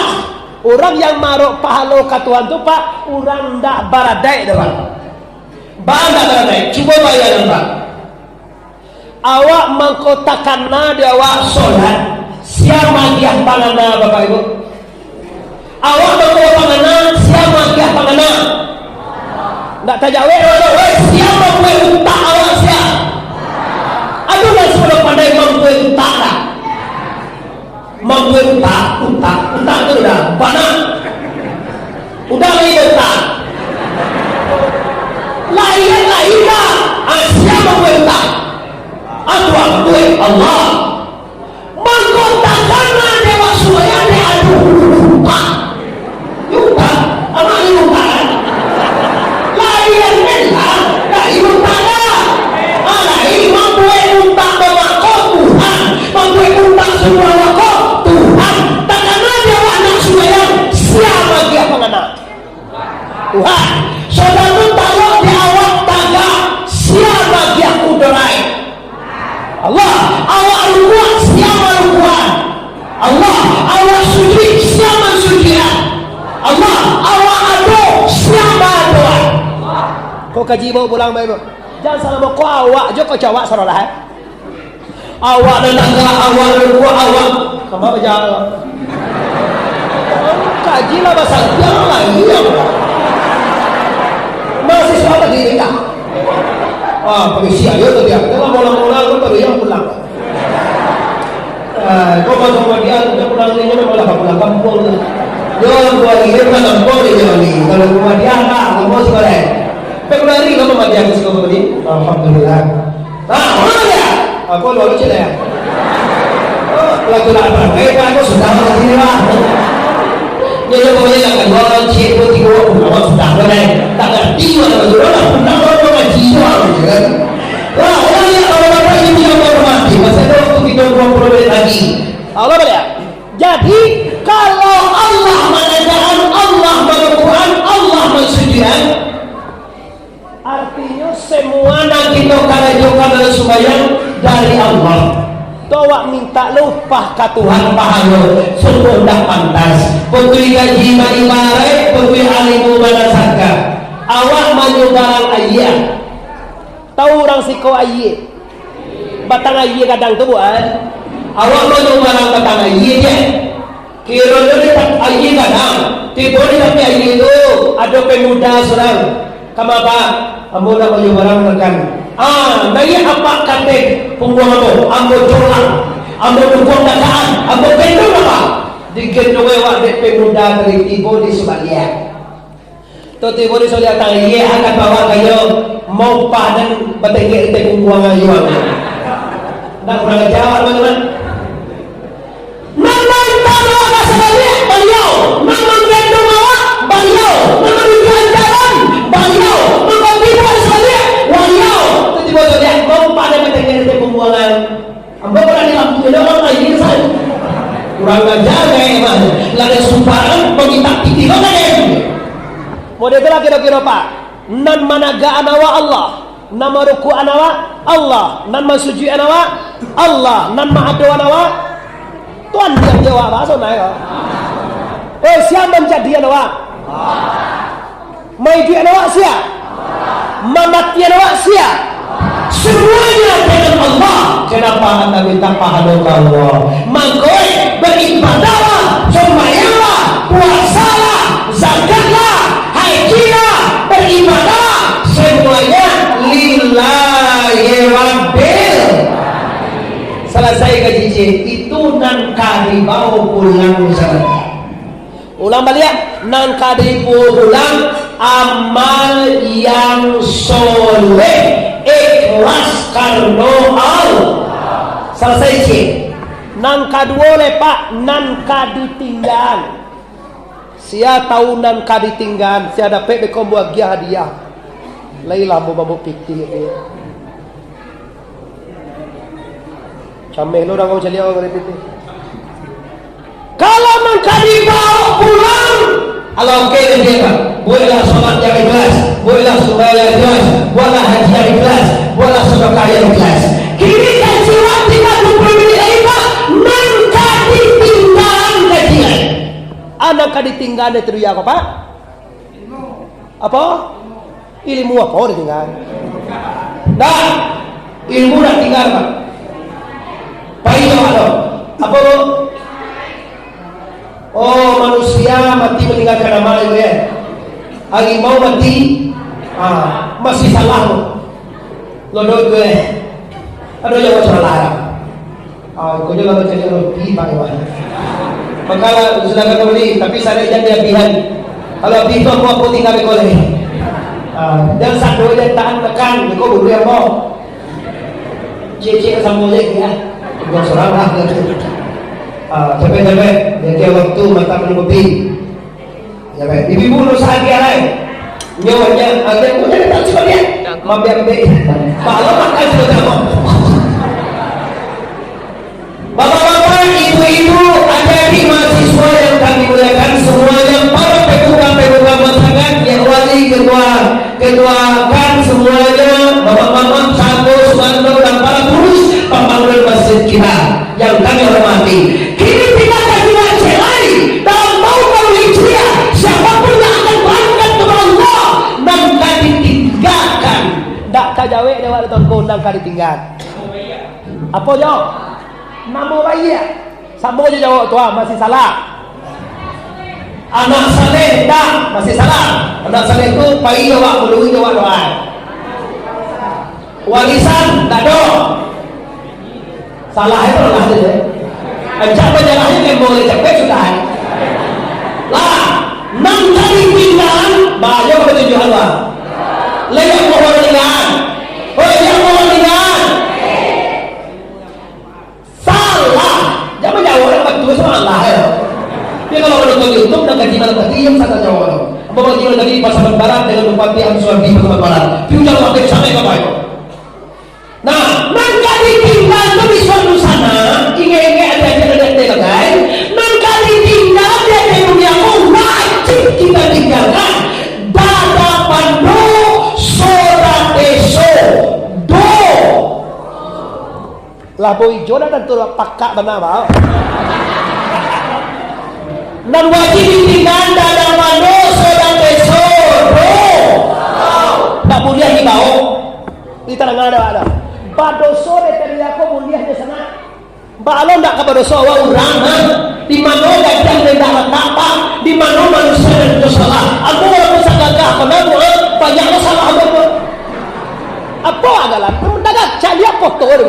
Urang yang maarok pahalo ka Tuhan tu, Pak, urang ndak baradaik doh, Pak. Baa ndak baradaik? Cubo bayangkan, Pak. Awak mangko takana di awak solat, sia magiah pangana, Bapak Ibu? Awak mangko pangana, sia magiah pangana? Ndak tajawek, weh, sia mambuek utak awak, sia? Ado nan sudah pandai mambuek utak dah? Mambuek utak, utak, utak tu udah bana. Udah lai utak. Lai, lai dah. Ah, sia mambuek utak? Ah, Tuhan, buek Allah. Mangko takana dek awak sumbayang dek, aduh, utak. Yo utak, amak ni utak, kan? Lain melah, lain utak lah. Ah, lain mambuek utak bamak ko Tuhan, mambuek utak sumbayang ko Tuhan. Takana dek awak nak sumbayang, sia magiah pangana? Tuhan. Sudah tu talok di awak tagak, sia magiah kudorai? Allah. Awak rukuak, sia marukuakan? Allah. Awak sujuik, sia mansujuikan? Allah. Awak ado, sia maadoan? Ko kaji bawa pulang, Bapak Ibu. Jan salamo ko awak jo ko cawak sarolah, eh. Awak nan tagak, awak nan kuat, awak. Kama bajalan? Kaji lah basantiang lai, yo. Mahasiswa tadi ni kah? Ah, permisi ayo tadi, ah. Jangan molang-molang, baru yang pulang. Ah, kau masuk Muhammadiyah, dia pulang ni, dia malah pulang kampung tu. Yo, buat ini pulang kampung ni, dia ni. Kalau Muhammadiyah, ah, kampung sekolah. Tapi lari kau mati aku suka begini. Alhamdulillah. Ah, mana dia? Aku lalu cina ya. Lagu nak apa? Eh, aku sudah mati lah. Ya, ya, pokoknya lah, kedua orang cik pun tiga orang pun awak sudah, kan? Tak ngerti mana betul lah, pun tak tahu mengaji tu, kan? Lah, orang yang kalau dapat ini yang hormati, masa ada waktu kita dua puluh menit lagi. Allah balik. Jadi, kalau Allah mengatakan, Allah mengukuran, Allah mensucikan, artinyo, semua nan kito karajokan dalam sumbayang dari Allah. Tu awak minta lo upah ka Tuhan, pahalo, sungguah ndak pantas. Betul gaji mani barai, betul alimu manasaka. Awak manyubarang aia. Tahu urang siko aia? Batang aia gadang tu, bukan? Awak manyubarang batang aia je. Kironyo di tap-, aia gadang, tibo di tapi aia tu, ado pemuda surang. Kama, Pak? Ambo nak baju barang rekan. Ah, naiak apak ka ateh pungguang ambo, ambo colak, ambo dukuang dakaan, ambo gendong apak. Digendong awak dek pemuda tadi tibo di sabaliak. Tu tibo di sabaliak tangah, iyo akan bawa kayo maupah dan batengkek di pungguang ayuang. Nak kurang ajar, teman-teman. Nan maantaan awak ka sabaliak, Baliau. Nan manggendong awak, Baliau. Nan manunjuakan jalan, Baliau. Nan mambina sabaliak, Baliau. Tibo-tibo sabaliak, maupah dan batengkek di pungguang. Ambo pernah di lampu je, urang lain sajo. Kurang ajar, kayak mah. Lah, ada sumparan, kau minta pitih, kau tak ada. Model tu lah kiro-kiro, Pak. Nan managaan awak, Allah. Nan marukuakan awak, Allah. Nan mansujuikan awak, Allah. Nan maadoan awak, Tuhan diam di awak, bahaso naik, kau. Eh, sia manjadian awak? Maiduikan awak sia? Mamatian awak sia? Semuanya dengan Allah. Kenapa anda minta pahala ke Allah? Mangko, eh, beribadahlah, sembahyanglah, puasalah, zakatlah, hajilah, beribadah, semuanya lillahi rabbil. Selesai ka cicil, itu nan ka dibawa pulang sadakah. Ulang baliak, nan ka dibawa pulang amal yang soleh, ikhlas karano Allah. Selesai cicil. Nan kaduo lai, Pak, nan ka ditinggaan. Sia tahu nan ka ditinggaan, sia dapek beko ambo agiah hadiah. Lai lah ambo mambao pitih, eh. Cameh lo urang kau caliak urang dari pitih. Kalau nan ka dibawa pulang, alah oke deh dia, Pak. Buatlah sholat yang ikhlas, buatlah sumbayang yang ikhlas, buatlah haji yang ikhlas, buatlah sedekah yang ikhlas. Kini kaji awak tingga dua puluh minit lagi, Pak. Nan ka ditinggaan kaji lai. Anak ka ditinggaan dari tu dia ko, Pak? Apo? Ilmu apo ditinggaan? Dah, ilmu dah tinggaan, Pak. Pai jo, apo? Apo, Bu? Oh, manusia mati maninggalkan amal, itu ya. Harimau mati, ah, masih salah, Bu. Lodok tu, eh. Aduh, jangan salah. Ah, kau jangan baca roti, Pak Iwan. Maka, silakan beli, tapi sarai jan diabihan. Kalau abih tu, aku, aku tinggal di kolej. Ah, dan satu aja tahan tekan, kau bulu yang mau. Cek-cek sama aja, ya. Bukan seorang lah, gitu. Ah, capek-capek, jadi waktu mata minum kopi. Ya, baik. Ibu-ibu, ndak usah agiah lai. Nyo, nyo, agiah, nyo, nyo, tak cukup, ya? Mabiak, mabiak. Maklum, makan sudah sama. Bapak-bapak, ibu-ibu, adik-adik mahasiswa yang kami muliakan semuanya, para pemuka-pemuka masyarakat, yang wali, ketua, ketua kan semuanya, bapak-bapak, sangko, sumando, dan para pengurus pembangunan masjid kita yang kami hormati. Kini tinggal kaji lai, dalam bau kauli ciek, siapapun yang akan berangkat kepada Allah, nan ka ditinggakan. Ndak tajawek dek awak tu, nan ka ditinggakan. Apo jo? Namo baiak. Samo jo jawab tu, ah, masih salah. Anak saleh, ndak, masih salah. Anak saleh tu pai jo awak, balui jo awak doa. Warisan, ndak ado. Salah itu lah tu. Ancak bajalahnyo kembali capek sudah. Lah, nan ka ditinggakan, banyak petunjuk Allah. Layak mohon ringan. Oh, layak mohon ringan. Salah. Jangan jawab orang betul sama Allah, ya. Dia kalau orang nonton YouTube, nak kaji malam tadi, yang salah jawab. Apa lagi orang tadi Pasaman Barat dengan Bupati Ansor di Pasaman Barat. Dia ucap sampai, sampai ke baik. Nah, nan ka ditinggakan tu di suatu sana, ingek-ingek ada aja ada telagai, nan ka ditinggakan di atas dunia ko wajib kita tinggalkan. Dada pando, soda teso, do. Lah boijo dah tantu lah pakak bana, ba. Nan wajib ditinggakan dada pando, soda teso, do. Ndak buliah dibao. Di tangan ada, ada. Badoso dek tadi ako buliah jo sanak. Ba alo ndak ka badoso awak urang, ha? Di mano gadang nan indak latak, Pak? Di mano manusia nan indak salah? Ambo walaupun sagagah apo namo, ha? Banyak masalah ambo tu. Wah, galan. Dagang caliak foto tu.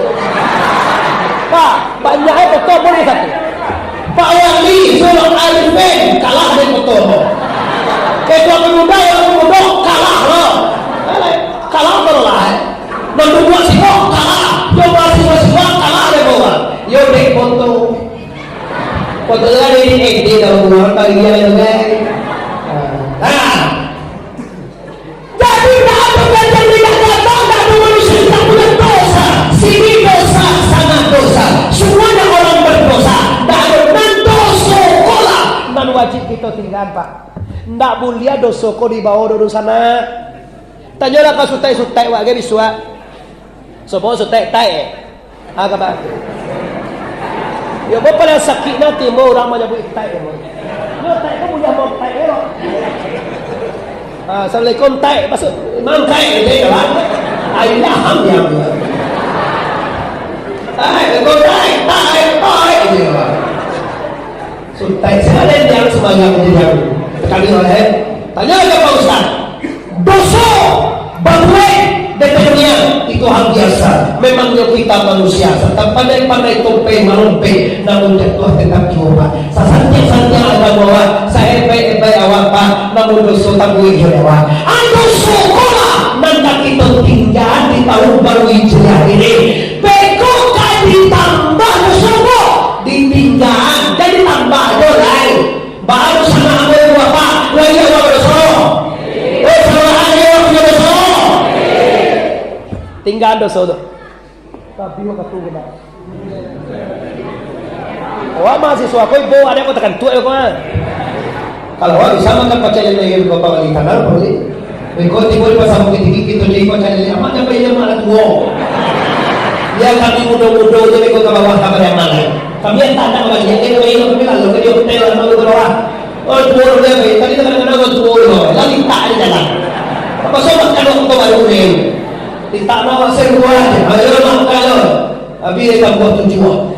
Pak, banyak eh foto boleh satu. Pak Wali Zulkifli kalah dek foto. Ketua Pemuda yang muda kalah lo. Kalah tu lah. Nan duduak siko kalah. Yo mahasiswa siko kalah dek foto. Yo dek foto. Foto tu kan di edit dalam rumah, bagi yang lain. Nah. Jadi, indak ado kajian di Jakarta, indak ado manusia indak punyo dosa. Sini dosa, sana dosa. Semuanya orang berdosa. Indak ado nan doso ko lah nan wajib kito tinggaan, Pak. Indak buliah doso ko dibawo dulu sana. Tanyolah ka sutai-sutai wak ge bisuak. Sopo sutai tai? Ah, kaba. Yo, bo paling sakik nanti mo urang manyabuik tai mo. Yo, tai ko buliah mo tai lo. Ah, assalamualaikum tai. Masuk imam tai je lah. Ai lah ham ya. Tai ko tai, tai, tai je lah. Sutai sajo yang sembahyang di dalam. Kami oleh tanya ke Pak Ustaz. Doso babuek di dunia itu hal biasa. Memangnya kita manusia, satang pandai-pandai topeng marompeh, namun jatuah tetap juo, Pak. Sasantiang-santiang agamo awak, saebaik-ebaik awak, Pak, namun doso tabuek jo awak. Ah, doso ko lah nan ka kito tinggaan di tahun baru Hijriah ini. Beko ka ditambah doso ko, ditinggaan, jan ditambah jo lai. Baru sanak ambo ibu bapak, lai awak badoso? Oh, salahan lai awak punyo doso? Tinggaan doso tu. Tapi wakatu kena. Awak mahasiswa ko ibo, ado ko takantuak ko, ah. Kalau awak bisa makan pacel lele bapak wali tanah, Pak Wali. Beko tibo di Pasar Bukittinggi, kito jadi pacel lele, amat sampai iyo malah tuo. Biar kami mudo-mudo tu beko ka bawah ka Pariaman lai. Kami yang tak nak baliak, kami lalu ka hotel, lalu ka bawah. Oh, tuo dia, tadi kadang-kadang tuo dia, lalu tak di dalam. Apa sobat kadang tu baru ni? Minta maaf, saya buat. Ayo, maafkan lo. Habis dia tambah tujuh.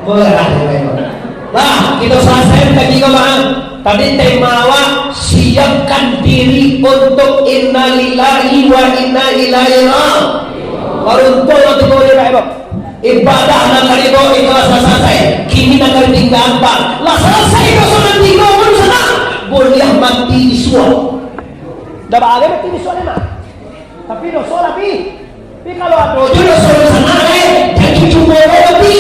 Murah dia memang. Nah, kita selesai kaji ko, Bang. Tadi tema awak, siapkan diri untuk innalillahi wa inna ilaihi raji'un. Baruntuang nanti kau dia, Bang. Ibadah nan tadi kau ikhlas lah selesai. Kini nan tadi tinggal, Bang. Lah selesai doso nan tinggal, baru sana. Boleh mati isuak. Dah bahagia mati isuak ni, Bang. Tapi doso lah, Pi. Tapi kalau ado jo doso di sana, eh, jan cubo lo mati.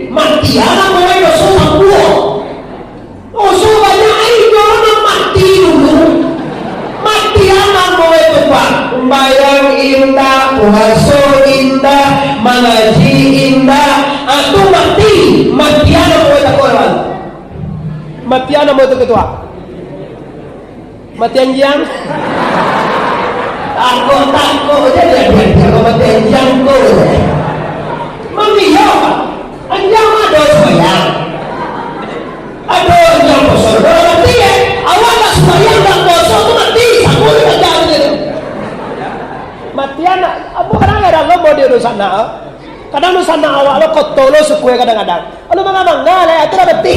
Mati anak mulai doso sambuah. Doso banyak ai, jo nan mati dulu. Mati anak mulai tu, Pak. Sumbayang indak, puaso indak, mangaji indak. Ah, tu mati. Mati anak mulai takut, Pak. Mati anak mulai tu ketua. Mati anjiang. Takut-takut je dia, dia, dia mati anjiang tu. Mami, yo. Anjiang ado sumbayang. Ado anjiang puaso, ado mati, eh. Awak nak sumbayang, nak puaso tu mati, sabuik anjiang tu. Mati anak, ambo kadang-kadang ambo di dunsanak. Kadang dunsanak awak lo koto lo suku kadang-kadang. Lalu manga-manga lah, itu lah mati.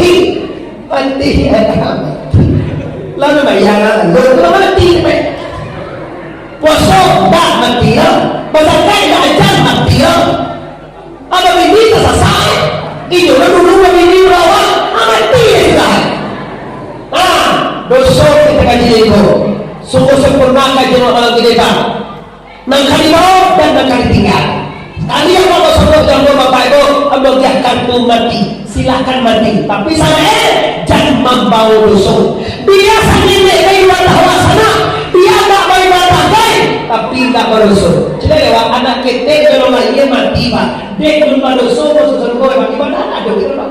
Mati, lalu bayang lah, lalu mati, pe. Puaso, dah mati lah. Bazakat, dah ajar, mati lah. Ado bini tasasai, inyo lah dulu babini barawa, ah, mati lah sudah. Ah, doso kita kaji iko. Sungguah sempurna kaji Allah Taala kita. Nan ka dibawo dan nan ka ditinggal. Sakali ambo basobok jo ambo bapak ibu, ambo agiah kartu mati. Silahkan mati. Tapi sarato, eh, jan mambawo doso. Bia sangenek ka ibadah laksana, bia ndak baibadah gai, tapi ndak badoso. Caliak lewat anak ketek, kalau lahia mati, Pak. Dek nan badoso, masuak sarugo, Pak. Ibadah ndak ado, gitu, Pak.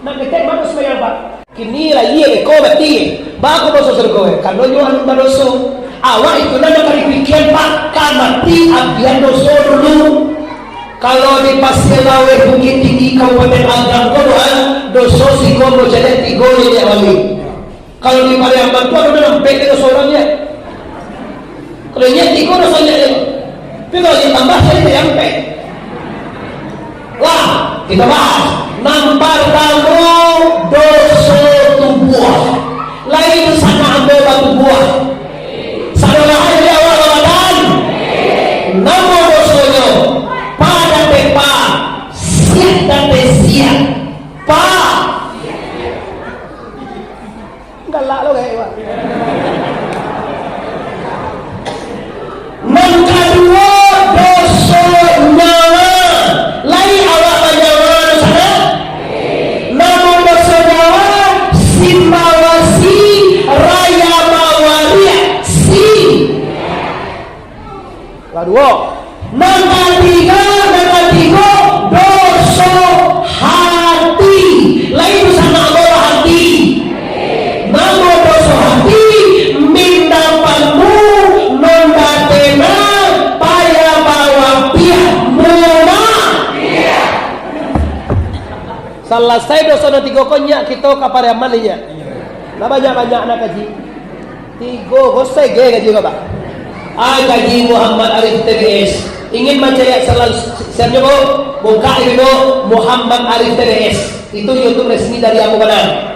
Nan ketek mano sumbayang, Pak? Kini lah, iyo, iko mati. Baa kok masuak sarugo, eh? Karano nyo alun badoso. Awak itu nan ka dipikian, Pak, ka mati agiah doso dulu. Kalau di Pasir Laweh, Bukittinggi, Kabupaten Agam ko doh, doso siko bajadian tigo niniak wali. Kalau di Pariaman tu ado nan ampek doso urang, yo. Kalau inyo tigo doso inyo, tapi kalau ditambah, jadi jadi ampek. Wah, kita bahas. Nan partamo, doso tubuah. Lai tu sanak ambo batubuah. Sadolah, jadi awak Ramadan. Salasai doso nan tigo ko, nyiak kito ka Pariaman, nyiak. Nah, banyak-banyak nak kaji. Tigo ko sege kaji ko, Pak. Ah, kaji Muhammad Arif T B S. Ingin mancari salah siapnyo ko, buka itu Muhammad Arif T B S. Itu YouTube resmi dari Ambo Bana.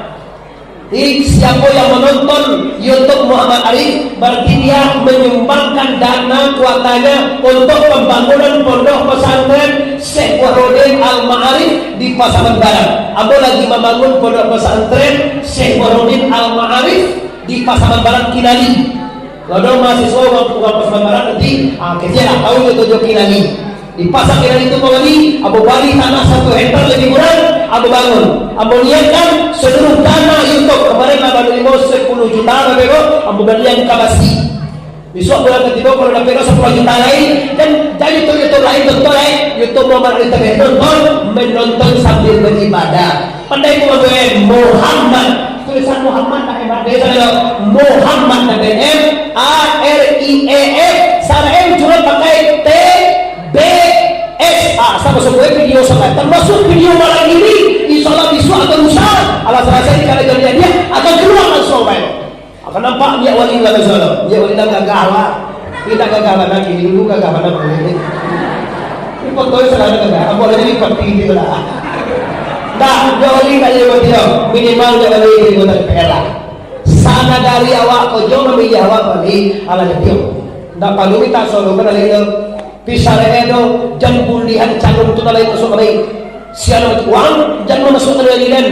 Jadi, siapo yang menonton YouTube Muhammad Arif, berarti dia menyumbangkan dana kuotanya untuk pembangunan Pondok Pesantren Syekh Burhanuddin Al-Ma'arif di Pasaman Barat. Ambo lagi membangun Pondok Pesantren Syekh Burhanuddin Al-Ma'arif di Pasaman Barat, Kinali. Kalau ada mahasiswa urang, urang Pasaman Barat nanti, ah, kecil lah, tahu jo tu jo Kinali. Di Pasar Kinali tu, Bang Ali, ambo bali tanah satu hektar lebih kurang, ambo bangun. Ambo niatkan seluruh dana YouTube, kemarin lah baru limo sepuluh juta, Bapak Ibu, ambo balian ka basi. Besok bulan katigo, kalau dapek sepuluh juta lain, kan jadi tu YouTube lain, tonton lain. YouTube Muhammad Arif T B S, tonton, menonton sambil beribadah. Pandai ko batua, Muhammad. Tulisan Muhammad tak hebat, biasa sajo. Muhammad, tapi M A R I E F, sara M cuma pakai T B S. Ah, sama semua video sama. Termasuk video malam ini, insya Allah besok atau lusa, alah salasai, kalau jadi dia akan keluar langsung, baik. Akan nampak minyak wangi lah, insya Allah. Minyak wangi lah gagah lah. Kita gagah mana kini, dulu gagah mana kini. Ini foto yang salah gagah, apa lagi ini peti itu lah. Nah, minyak wangi tak jadi peti tau. Minimal minyak wangi jadi anggota D P R lah. Sanagari awak ko, jo mamilih awak ko ni, alah jadi. Ndak paralu minta solo kan lagi tu. Pisah lele tu, jan bulihan calon tu lah lain masuk kami. Siapa tu? Wang, jan masuk ke dalam lidan.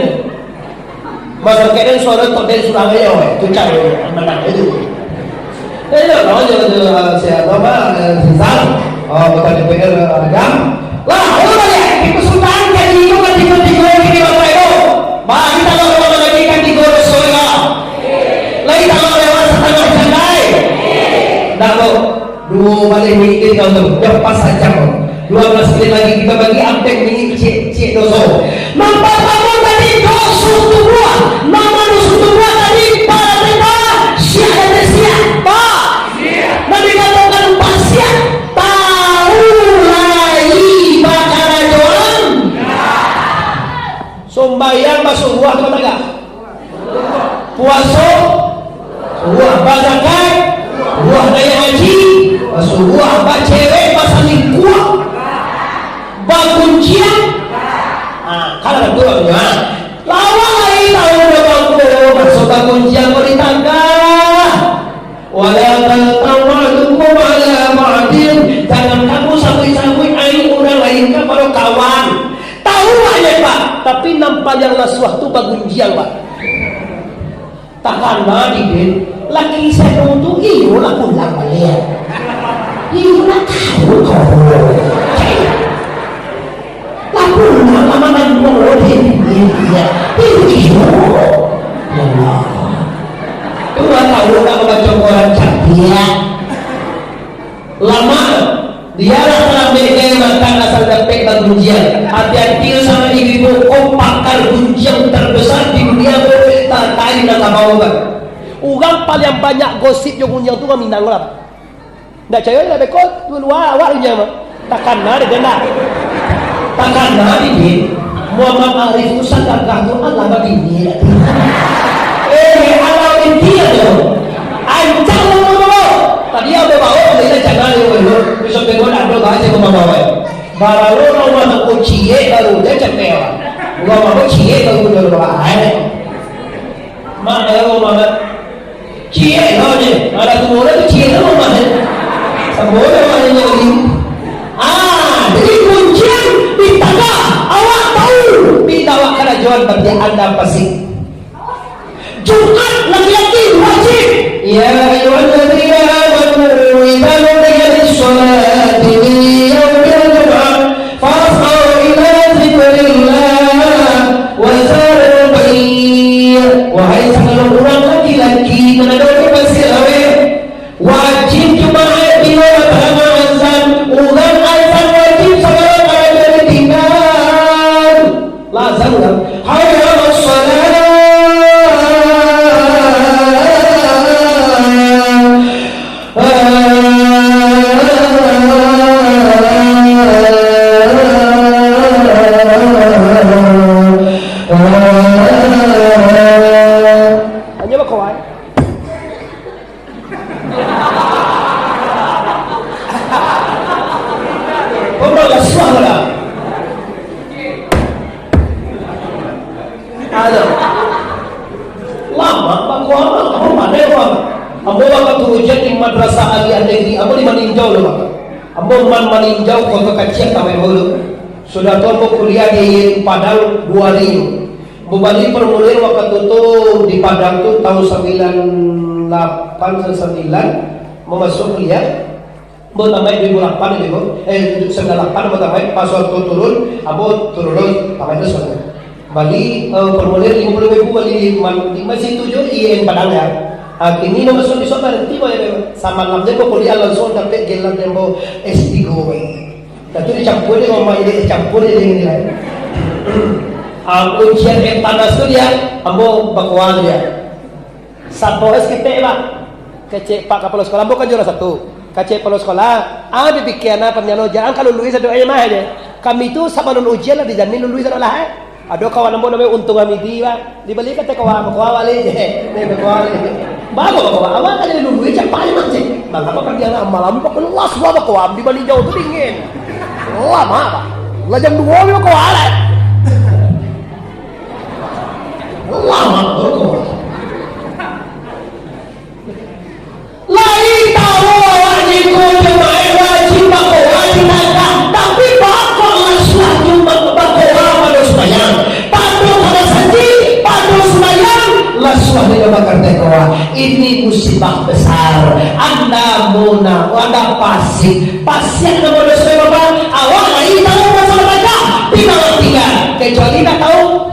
Masyarakat dan suara tu dari surang aja, weh. Tu cari, menang itu. Eh, ya, lawan je tu, eh, siapa, apa, eh, Rizal. Oh, bukan D P R, eh, Agam. Lah, ayo balik. Di Sultan, jadi itu kan tiga-tiga ini di Bapak Ibu. Bah, kita lawan lagi kan tiga orang saudara. Lai tahu lewat satangah jandai. Ndak, Bro. Duo baleh minit kau tu. Dah pas sajam. Duo baleh minit lagi, kita bagi ampek minit, ciek, ciek doso. Nan partamo tadi doso tubuah. Nama doso tubuah tadi? Parateta, siak dan siak. Pa. Nan dikatokan pasiak, tahu lai bakarajoan. Sumbayang basubuah tu batagak. Puaso, subuah, bazakat, subuah, naiak haji, subuah, bacewek, basalingkuah, bagunjiang. Ah, kalau batua tu, ha. Lawan lai tahu dah bangko, maso bagunjiang ko ditagah. Wala taghtab ba'dukum ala ba'din. Jangan kamu sabuik-sabuik aib urang lain kapado kawan. Tahu aja, Pak, tapi nan paliang lasuah tu bagunjiang, Pak. Takana di den, laki saya tu iyo lah pulang baliak. Iyo lah tahu kau. Lah pulang lama nan mau di dunia. Iyo. Ya Allah. Tu lah tahu nak baca Quran cantik. Lama, biarlah talambek gaya makan asal dapek bagunjiang. Hati-hati sama ibu-ibu, ko pakar gunjiang terbesar di dunia ko, tatai nak kabau kan. Urang paliang banyak gosip jo gunjiang tu urang Minang lah. Ndak cayo lah beko, tu lua awak gunjiang mah. Takana dek den dah. Takana dek den. Muhammad Arif tu sagagah tu alah babini dah tu. Eh, alah babini tu. Ancang ngomong tu. Tadi ado bawa, tadi dah cakap dia tu. Bisa tengok ado baca kemampuan. Baru rumah tu ciek baru dia cakap. Rumah tu ciek baru dia bawa. Mak, kalau rumah tu ciek lah je. Alah tu murah tu ciek lah rumah je. Sampai rumah je nyari. Ah, jadi kuncian di tagah. Awak tahu. Minta awak karajoan bagi anda pasti. Jumat laki-laki wajib. Ya ayyuhalladzina amanu idza nudiya lis-sholati min yaumil jum'ah fas'au ila dzikrillah wa dzarul bai'. Wahai sagalo urang laki-laki, nan ado di Pasir Laweh, wajib Jumaat bilo batangah azan, urang azan wajib sagalo karajo ditinggal. Lah azan urang, hayya 'alas shalah. Hanya bakoa. Kau malah suah lah. Aduh. Lama bakoa, lama pandai bakoa. Ambo wakatu ujian di Madrasah Aliyah Negeri, ambo di Maninjau tu, Pak. Ambo man Maninjau, kota kacik, tampek baulu. Sudah tu ambo kuliah di Padang dua hari. Ambo bali formulir wakatu tu di Padang tu tahun sambilan lapan, sambilan, ambo masuak kuliah. Ambo tamaik duo ribu lapan tu, eh, sambilan lapan ambo tamaik, pas wakatu turun, ambo turun, tamaik tu sabananyo. Bali, eh, formulir limo puluah ribu bali di ma-, di ma situ jo I N Padang ya. Ah, kini ambo masuak bisuak baranti, Pak, ya, Pak. Samalam je ambo kuliah langsuang dapek gelar ambo S tigo, Pak. Dah tu dicampua dek mama, jadi dicampua dek nilai. Ah, ujian M Panas tu dia, ambo bakoa dia. Sato es ketek, Pak. Kecek Pak Kapalo Sekolah, ambo kan juara satu. Kecek Kapalo Sekolah, ah, dipikia nah paniano, jan ka luluih sadoe mah je. Kami tu sabalun ujian lah dijamin luluih sadoe lah, eh. Ado kawan ambo namonyo Untung Hamidi, Pak. Dibali ka teh kawan, kawan bali je. Nih, kawan bali. Bago, bago, awak kan luluih, capai mah, cek. Mangapa kan dia malam, Pak, kelas, wah, bakoa, di Maninjau tu dingin. Lama, Pak. Lah jam duo, bakoa lah. Lama, bakoa. Lai tahu awak niko jamaah wajib bakoa di tagah, tapi bakok lah suah tu bak-, bakoa pado sumbayang. Pado kada santi, pado sumbayang, lah suah di dalam kartai koa. Ini musibah besar. Anda muna, anda pasik. Pasiak namo doso, Bapak. Awak lai tahu masalah tagah, tinggal, tinggal. Kecuali nak tahu.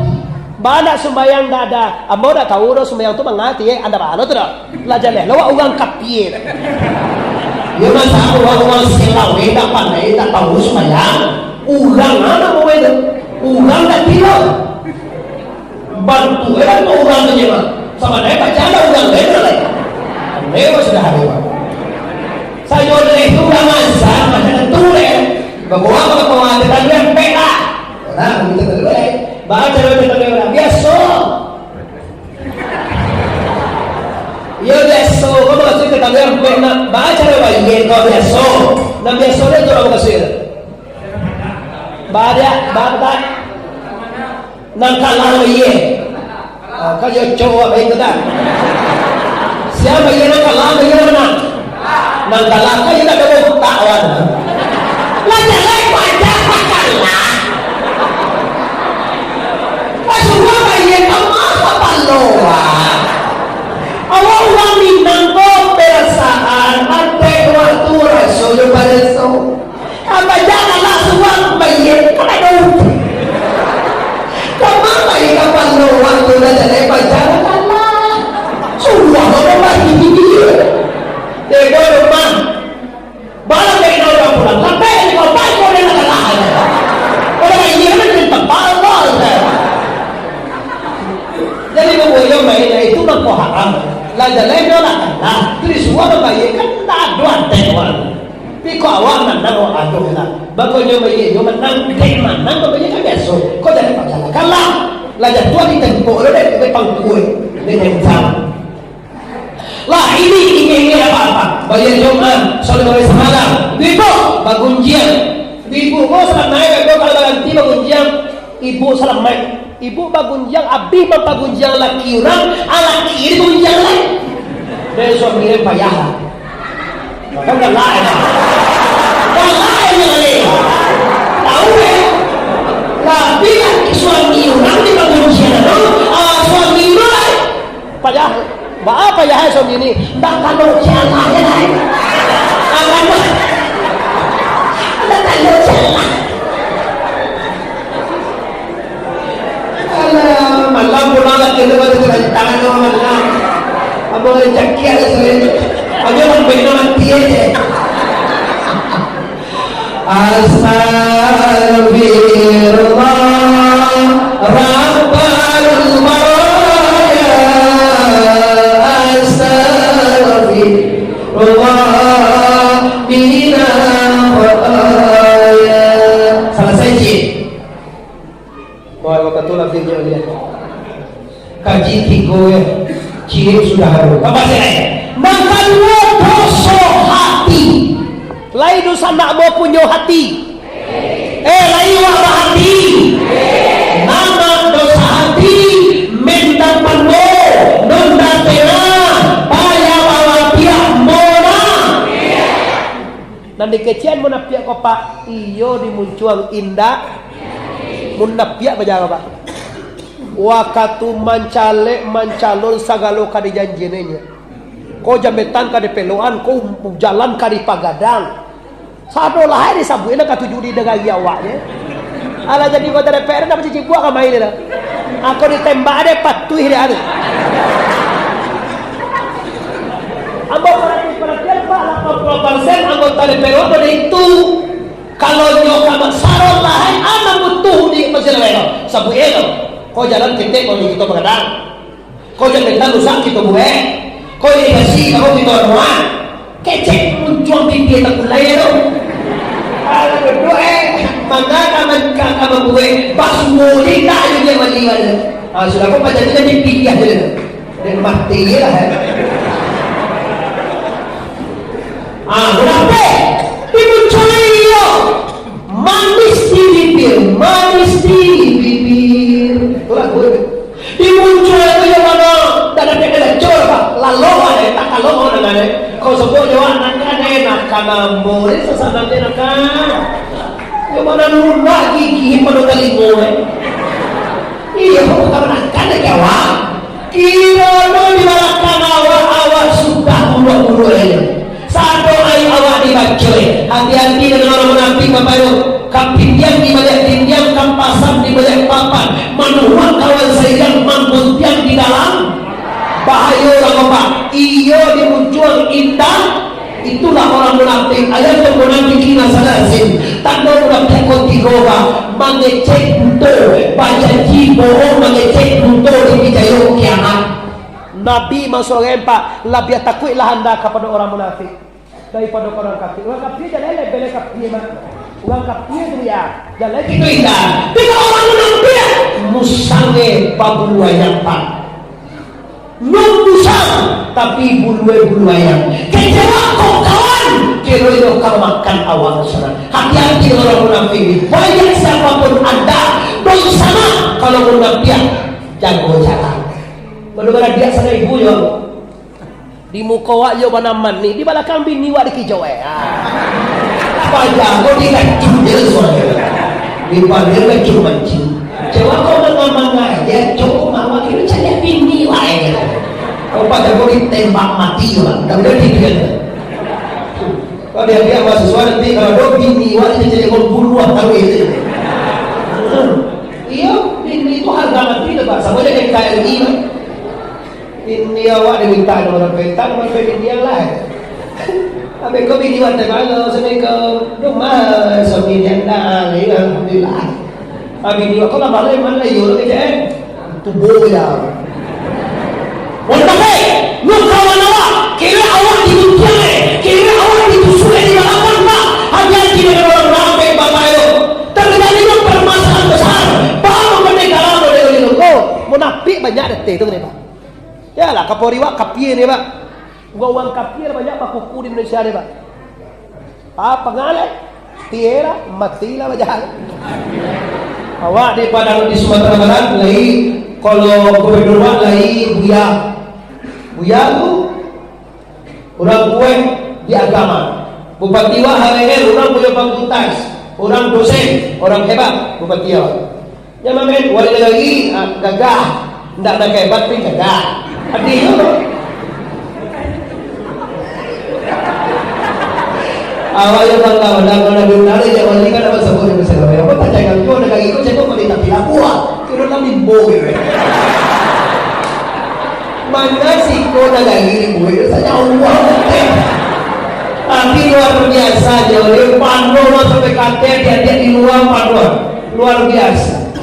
Ba ndak sumbayang ndak ada. Ambo ndak tahu doh sumbayang tu manga, eh, anda bana tu doh. Lah jaleh lo wak urang kapia tu. Yo, masa urang-urang Silau, eh, ndak pandai, ndak tahu sumbayang. Urang anak mau itu. Urang ndak tilo. Bantu, eh, bantu urang tu je, Mak. Sama ndak pacah ada urang lain tu lai. Lewat sudah hari, Pak. Sajo leh tu urang azan, macam tu leh. Babawa ka kawan, kita lihat pek lah. Nah, kita tu leh. Ba caro tetangga urang biaso. Iyo, biaso. Ko mukasuik tetangga urang, ba caro bayia ko biaso. Nan biaso nyo tu mukasuik. Ba dia, ba, ba. Nan kalah bayia. Ah, kan iyo cowok baik tu kan. Sia bayia nan kalah, bayia nan manang. Nan kalah kan indak ado utak, wan. Lah jaleh paja pakalah. Lah suruah bayia ka ma kapalo, wan. Awak urang Minang ko perasaan, atek waktu raso jo baraso. Apa janganlah suruah bayia, kan ado utak. Ka ma bayia kapalo waktu lah jaleh paja kalah. Suruah lo bayia. Dek ko rumah. Bala kena urang pulang. Sampai di kau baik kau dia nak kalah aja. Kalau ini kan di tempat Allah. Jadi, bubuih main itu mangko haram. Lah jaleh nyo lah kalah. Tu disuruah mambayia kan ndak ado atek urang. Tapi kok awak manang, awak adoh lah. Mangko nyo bayia, nyo manang, dek manang mambayia kan biaso. Kok jadi paja lah kalah. Lah jatuah di tembok lo dek, dek pangkuai. Dek nembak. Lah, ini, ini, ini apa-apa. Bayia Jumaat, solat malam samalam. Ibu, bagunjiang. Ibu, mau salam naik, ibu, kalau baranti bagunjiang. Ibu salam naik. Ibu bagunjiang, abih bagunjiang laki urang, ah, laki ini bagunjiang lai. Dari suami dia payah lah. Kan galak ya. Galak ya, galak. Tahu ya? Tapi laki suami urang di bagunjiang tu, ah, suami urang lai. Payah, baa payah ai suami ni? Ndak tando jalan je lai. Alah, ndak tando jalan. Alah, malam pulang lagi tu baru jalan tangan orang malam. Abang ada cakik ada sering. Aja orang bina mati aja. Astagfirullah, Rabbal baraya. Astagfirullah, minal khataya. Salasai, cik. Wah, waktu lah, cik. Kaji tigo, eh. Ciek sudah ado. Tambah silakan. Nan kaduo, doso hati. Lai dunsanak ambo punyo hati. Eh, lai wak bahati. Nan doso hati, mintak pando, nunda tena, payah bawa piak mona. Nan dikecekan munapiak ko, Pak, iyo di muncuang indak. Munapiak bajalan, Pak. Wakatu mancalek, mancalon, sagalo ka dijanjiannyo. Ko jambetan ka dipelokan, ko jalan ka dipagadang. Sado lah disabuik lah katuju di nagari awaknyo. Alah jadi anggota D P R, ndak bacici buah ka main lah. Ako ditembak ado patuih dia tu. Ambo parati-, paratian, Pak, lapan puluah persen anggota D P R awak pada itu. Kalau nyo ka masalah lahai, anak butuh di masih lahai tu. Sabuik tu. Ko jalan ketek, ko di kito pagadang. Ko jambetan rusak kito buek. Ko irigasi, ko kito anuan. Kecek muncuang bibia takulai tu. Alah, duduak, eh. Manga ka man-, ka, ka mambuek. Basuo lidah ajo dia mandi ka dia. Ah, sudah ko paja tu jadi piliah dia tu. Dia mati lah, eh. Ah, kenapa? Dia muncuang iyo. Manis di bibir, manis di bibir. Itulah gue. Di muncuang tu yang mana? Tak ada kena cor, Pak. Lalu ada, tak kalau mau dengan dia. Kau sebut jawab, nak ada, nak kan ambo. Ini sesanang dia, nak kan. Yang mana lunak gigi pada telinga, eh. Iya, kau tak pernah kan ada jawab. Kiro di balakang awak, awak sudah buruak-buruak aja. Sado aib awak dibaco, eh. Hati-hati dengan orang munafik, Bapak Ibu. Kapindiang di baliak dindiang, kapasan di baliak papan. Manuruak kawan sailang, mangguntiang di dalam. Bahayo lah, Bapak. Iyo di muncuang indah. Itulah orang munafik. Ayatul munafiqina salasin. Tando munafik ko tigo, Pak. Mangecek buto, bajanji bohong, mangecek buto, dipicayo kiamat. Nabi maso urang, Pak, labiah takuiklah anda kapado orang munafik daripado ka urang kafir. Urang kafir jaleh lebih kapir, Pak. Urang kafir tu, ya, jaleh itu indah. Tapi kalau orang munafik, musang, eh, babulu ayam, Pak. Nunggu sang, tapi bulu-bulu ayam. Kecewa kok kawan, kiro-kiro kau makan awak sana. Hati-hati dengan orang munafik ni. Banyak siapapun anda, dosa sana kalau munafik, jago jarak. Baru-baru dia sana ibu yo. Di muko wak yo banaman ni, di balakang bini wak dikijo, eh. Ah. Paja ko dikacung je suara. Di baliak kacung mancing. Cewek ko manganga aja, cukup mama kira cari bini wae. Kalau pada kau ditembak mati, Pak. Dah udah gitu kan. Kalau dia, dia mahasiswa nanti, kalau ada bini, wah, dia jadi pembunuh, tahu itu. Iya, bini itu harga mati, Pak. Sama aja kayak K R I, Pak. Ini awak diminta nomor H P, tak nomor H P bini yang lain. Tapi kau bini wak teh malu, sampai ke rumah, suami dia ndak, ya, alhamdulillah. Abi ni, kau lah balik mana, yo, lagi, eh? Tubuh ya. Wah, tapi, lu kawan awak, kira awak diguntiang, eh? Kira awak ditusuk, eh, di balapan, Pak. Hati-hati dengan orang munafik, Bapak, yo. Terjadi permasalahan besar. Bapak, merdeka, Bapak, dari itu. Oh, munafik banyak datang tu, kenapa? Yalah, Kapolri wak kapia ni, Pak. Urang-urang kapia banyak bakuku di Indonesia ni, Pak. Ah, pangaleh. Tiela, matilah bajalan. Awak di Padang, di Sumatera Barat, lai, kalau gubernur wak lai Buya. Buya tu urang kuat di agama. Bupati wak H R, urang punyo fakultas, urang dosen, urang hebat, bupati awak. Jan main, wali nagari, ah, gagah. Ndak nak hebat, tapi gagah. Adil tu. Awak yang bangga, bangga, bangga, bangga, ya, wali kan apa sebut, apa segala macam. Apa tak jangan tu, nagari ko cakap, wali tapi labuah. Kira kan limbo gitu, eh. Mana siko nagari limbo itu saja Allah. Tapi luar biasa, dia panuh lah sampai katil, dia, dia di luar panuh. Luar biasa.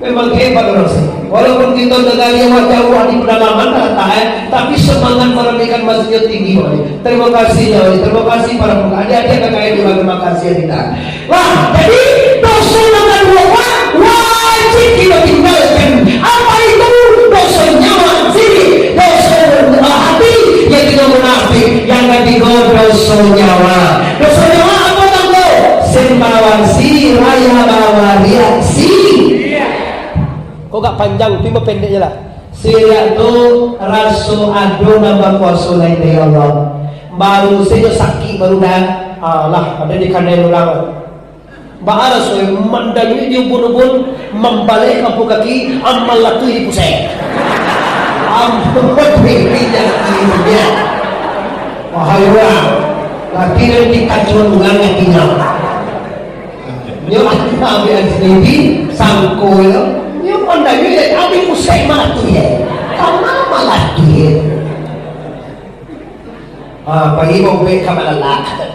Memang hebat orang sini. Walaupun kita negari yang jauh di pedalaman tak letak, eh, tapi semangat meremehkan masjidnya tinggi, Pak. Terima kasih, ya Allah. Terima kasih para pemuda. Adik-adik, kakak, ibu, terima kasih, ya kita. Wah, jadi dosa nomor dua, Pak, wajib kita tinggalkan. Panjang, tu mah pendek je lah. Siriak tu raso ado nan bakuaso lain dari Allah. Baru sajo sakik baru dah, alah, ado di kanai urang. Baa raso mandayuik di ubun-ubun, mambaleh kampuang kaki, amal latuih di pusek. Ampun, ya. Wahai urang, laki nan dikacuan urang katinyo. Nyo ambiak sendiri, sangko yo. Nyo pandai yo, jadi pusek malah tu ye. Kama malah tu ye. Ah, pagi mau bek ka malalak.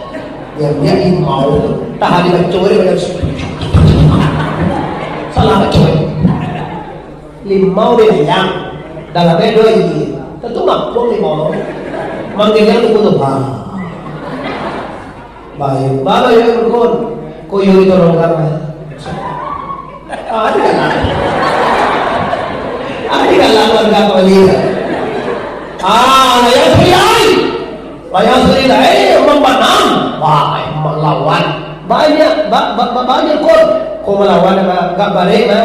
Ya, dia limau. Tahan di baco, dia baca. Salah baco. Limau di layang. Dalam dia dua ini. Tentu mampu limau. Manggil yang tunggu tu. Ah. Baik, bala yo rukun. Ko yo ditolongkan. Ah, ado galak. Ado galak warga ko ni. Ah, layang suriai. Layang suriai, eh, mambanam. Wah, malawan. Banyak, ba-, ba-, ba-, banyak ko. Ko malawan, ba-, gak barek, ba.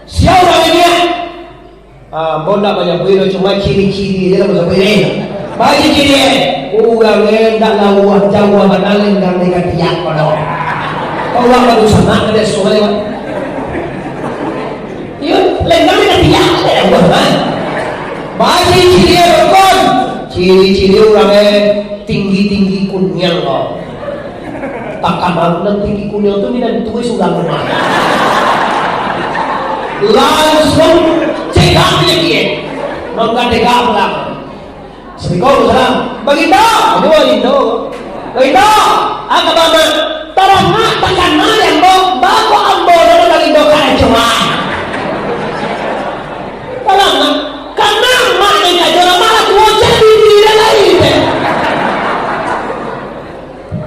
Sia urang ini, ah? Ah, ambo ndak manyabuik doh, cuma ciri-ciri je lah ambo sabuik ni. Baa ciri-ciri, eh? Urang, eh, ndak lawa, jauah bana lenggang di katiak ko doh. Kau urang baru sanak ka desa lewat. Iyo, lenggang di katiak, jauah, ha? Baa ciri-ciri, eh, rukun? Ciri-ciri urang, eh, tinggi-tinggi kuniang ko. Takana nan tinggi kuniang tu minantu surang rumah. Langsuang cegak je kiye. Mangga degak pulang. Assalamualaikum, salam. Bagindo, aduh, Bagindo. Bagindo, apa kabar, Mak? Tarangak takana yang bo, bako ambo dulu Bagindo karacuan. Tarangak, kanang Mak ni kajo lah, malah tuo jadi diri dia lain, eh.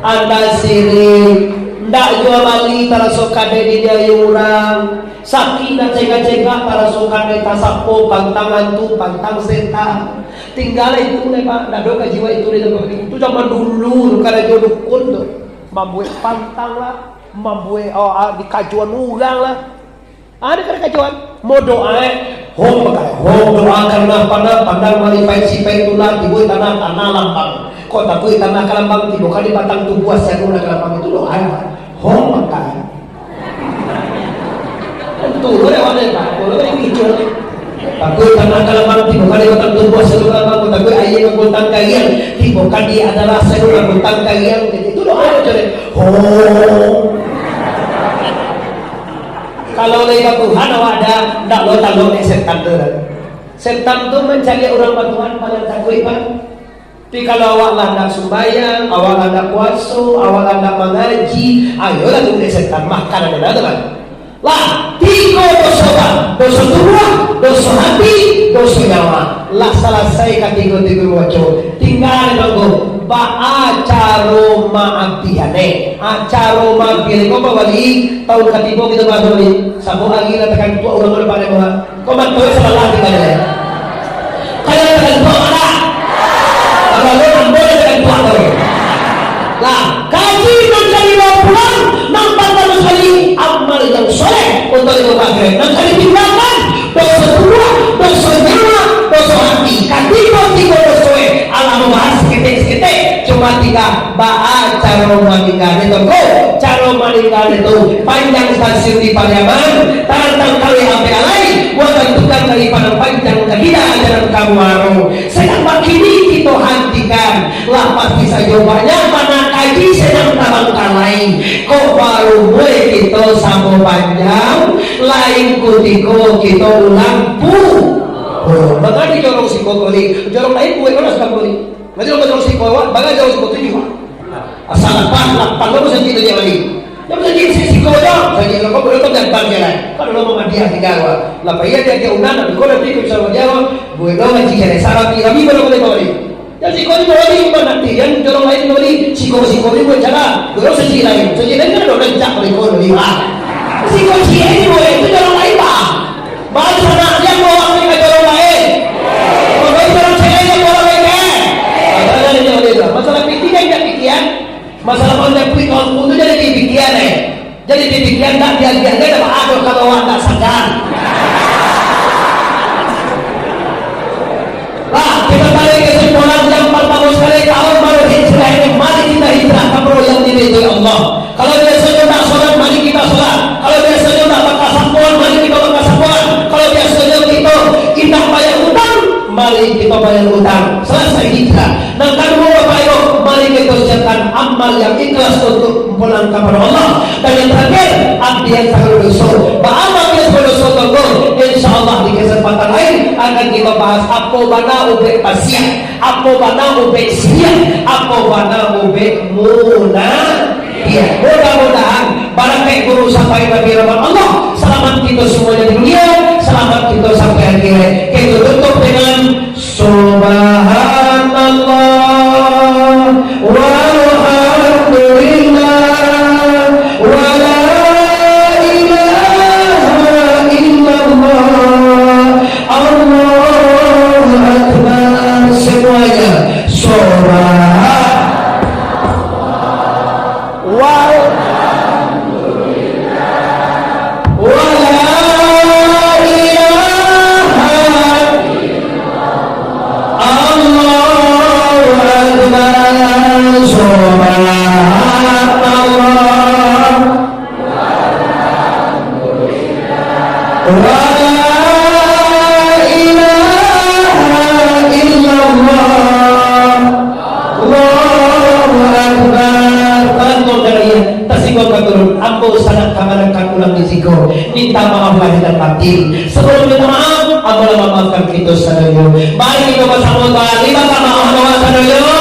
Anda sirik, ndak jua bali taraso kadai didiayo urang, sakik ndak cegak-cegak taraso kadai tasapo pantang antu, pantang setan. Tinggalah itu lai, Pak, ndak ado ka jiwa itu lai, itu zaman dulu tu, karajo dukun tu, mambuek pantang lah, mambuek, oh, ah, dikajuan urang lah. Ado kan kajuan, mo doa, eh. Hom pakai, hom doa karano panah, pandang malipaik sipaik tulah, tibo tanah, tanah lambang. Kok takuik tanah ka lambang, tibo kan di batang tubuah, siago nak ka lambang itu doa, eh. Hom pakai. Tentu, boleh, boleh, Pak. Boleh, boleh, hijau. Takuik tanah ka lambang, tibo kan di batang tubuah, siago ka lambang. Kok takuik aia ka bultang kariang, tibo kan di adalah siago ka bultang kariang. Jadi, itu doa, eh, coba. Hom. Kalau lai ka Tuhan awak ada, ndak lo talok dek setan tu. Setan tu mancaliak urang ba Tuhan, paling takuik, Pak. Tapi kalau awak lah ndak sumbayang, awak lah ndak puaso, awak lah ndak mangaji, ayolah tu dek setan, makan aja lah tu, Pak. Lah, tigo doso, Pak. Doso tubuah, doso hati, doso nyawa. Lah salasai katigo-tigo baco. Tingga nangko, baa caro maabihan, eh? Ah, caro maabihan ko, Pak Wali, taun katibo kito bahas, Pak Wali. Sabo ari lah takantuak urang tu dapat dek Pak. Ko mato salah tingga dek. Kalau takantuak mana? Kalau lo ambo lah takantuak tu. Lah, kaji nan ka dibawa pulang, nan partamo sakali, amal yang soleh untuak dibawa ka akhirat. Nan ka ditinggakan, doso tubuah, doso nyawa, doso hati. Katigo-tigo doso, eh, alah mambahas saketek-saketek. Cuma tingga baa caro maningga tu, ko? Caro maningga tu, panjang stasiun di Pariaman, tarantang kawih ampek alai, buatan tukang dari Padang Panjang ka Kida, jalan ka Muaro. Sadang bakini kito hantikan, lah pasti sajo banyak bana kaji sadang tabangkalai. Kok barumua kito samo panjang, lain kutiko kito ulang pu-, oh, mangadi jorong siko tadi, jorong lain buek mana sudah tadi. Mangadi jorong siko awak, mangadi jorong siko tujuah. Asal lapan, lapan lo sajo tadi bali. Yang sajo si siko jo, sajo lo kau boleh tak jalan. Kan lo mangadi tiga awak. Lah payah dia dia unan, kau nanti bisa jawab. Buek lo ngaji jadi salah, tapi kami boleh boleh kau bali. Yang siko ni bawali, imbau nanti, yang jorong lain bawali, siko-siko ni buek jalan, jorong saji lain, saji lain kan ada rancak mereka bawali, wah. Siko ciek ni buek, itu jorong lain, bah. Baru sana, yang bawa ni ka jorong lain. Kalau jorong ciek lain, yang bawa lain, eh. Masalah ini, masalah pikiran, dia pikiran. Masalah mau nyapuik kawan tu jadi pikiran, eh. Jadi pikiran, tak biar-biar, dia dapat ada kalau awak tak sadar. Mari kita bayar utang, selesai hijrah. Nan kaduo, Bapak Ibu, mari kita siapkan amal yang ikhlas untuk pulang kepada Allah. Dan yang terakhir, abdi yang sangat berdosa. Baamal yang berdosa tongko, insya Allah di kesempatan lain akan kita bahas apo bana ubek pasiak, apo bana ubek siak, apo bana ubek munafik. Mudah-mudahan barakaik guru sampai Nabi rahmat Allah, selamat kita semuanya di dunia, selamat kita sampai akhirat. Kita tutup dengan Subhanallah, walhamdulillah, wala ilaha illallah, Allahu Akbar. Semuanya, Subhan-, wal-, wala ilaha, Allahu Akbar, Subhanallah. Wala ilaha illallah. Allahu Akbar. Bantuan dari tasingguang ka turun. Ambo sangat kamanangkan ulang di siko. Minta maaf lahir dan batin. Sebelum minta maaf, ambo lah mamaafkan kita sadonyo. Mari kita bersama kembali, minta maaf awak sadonyo.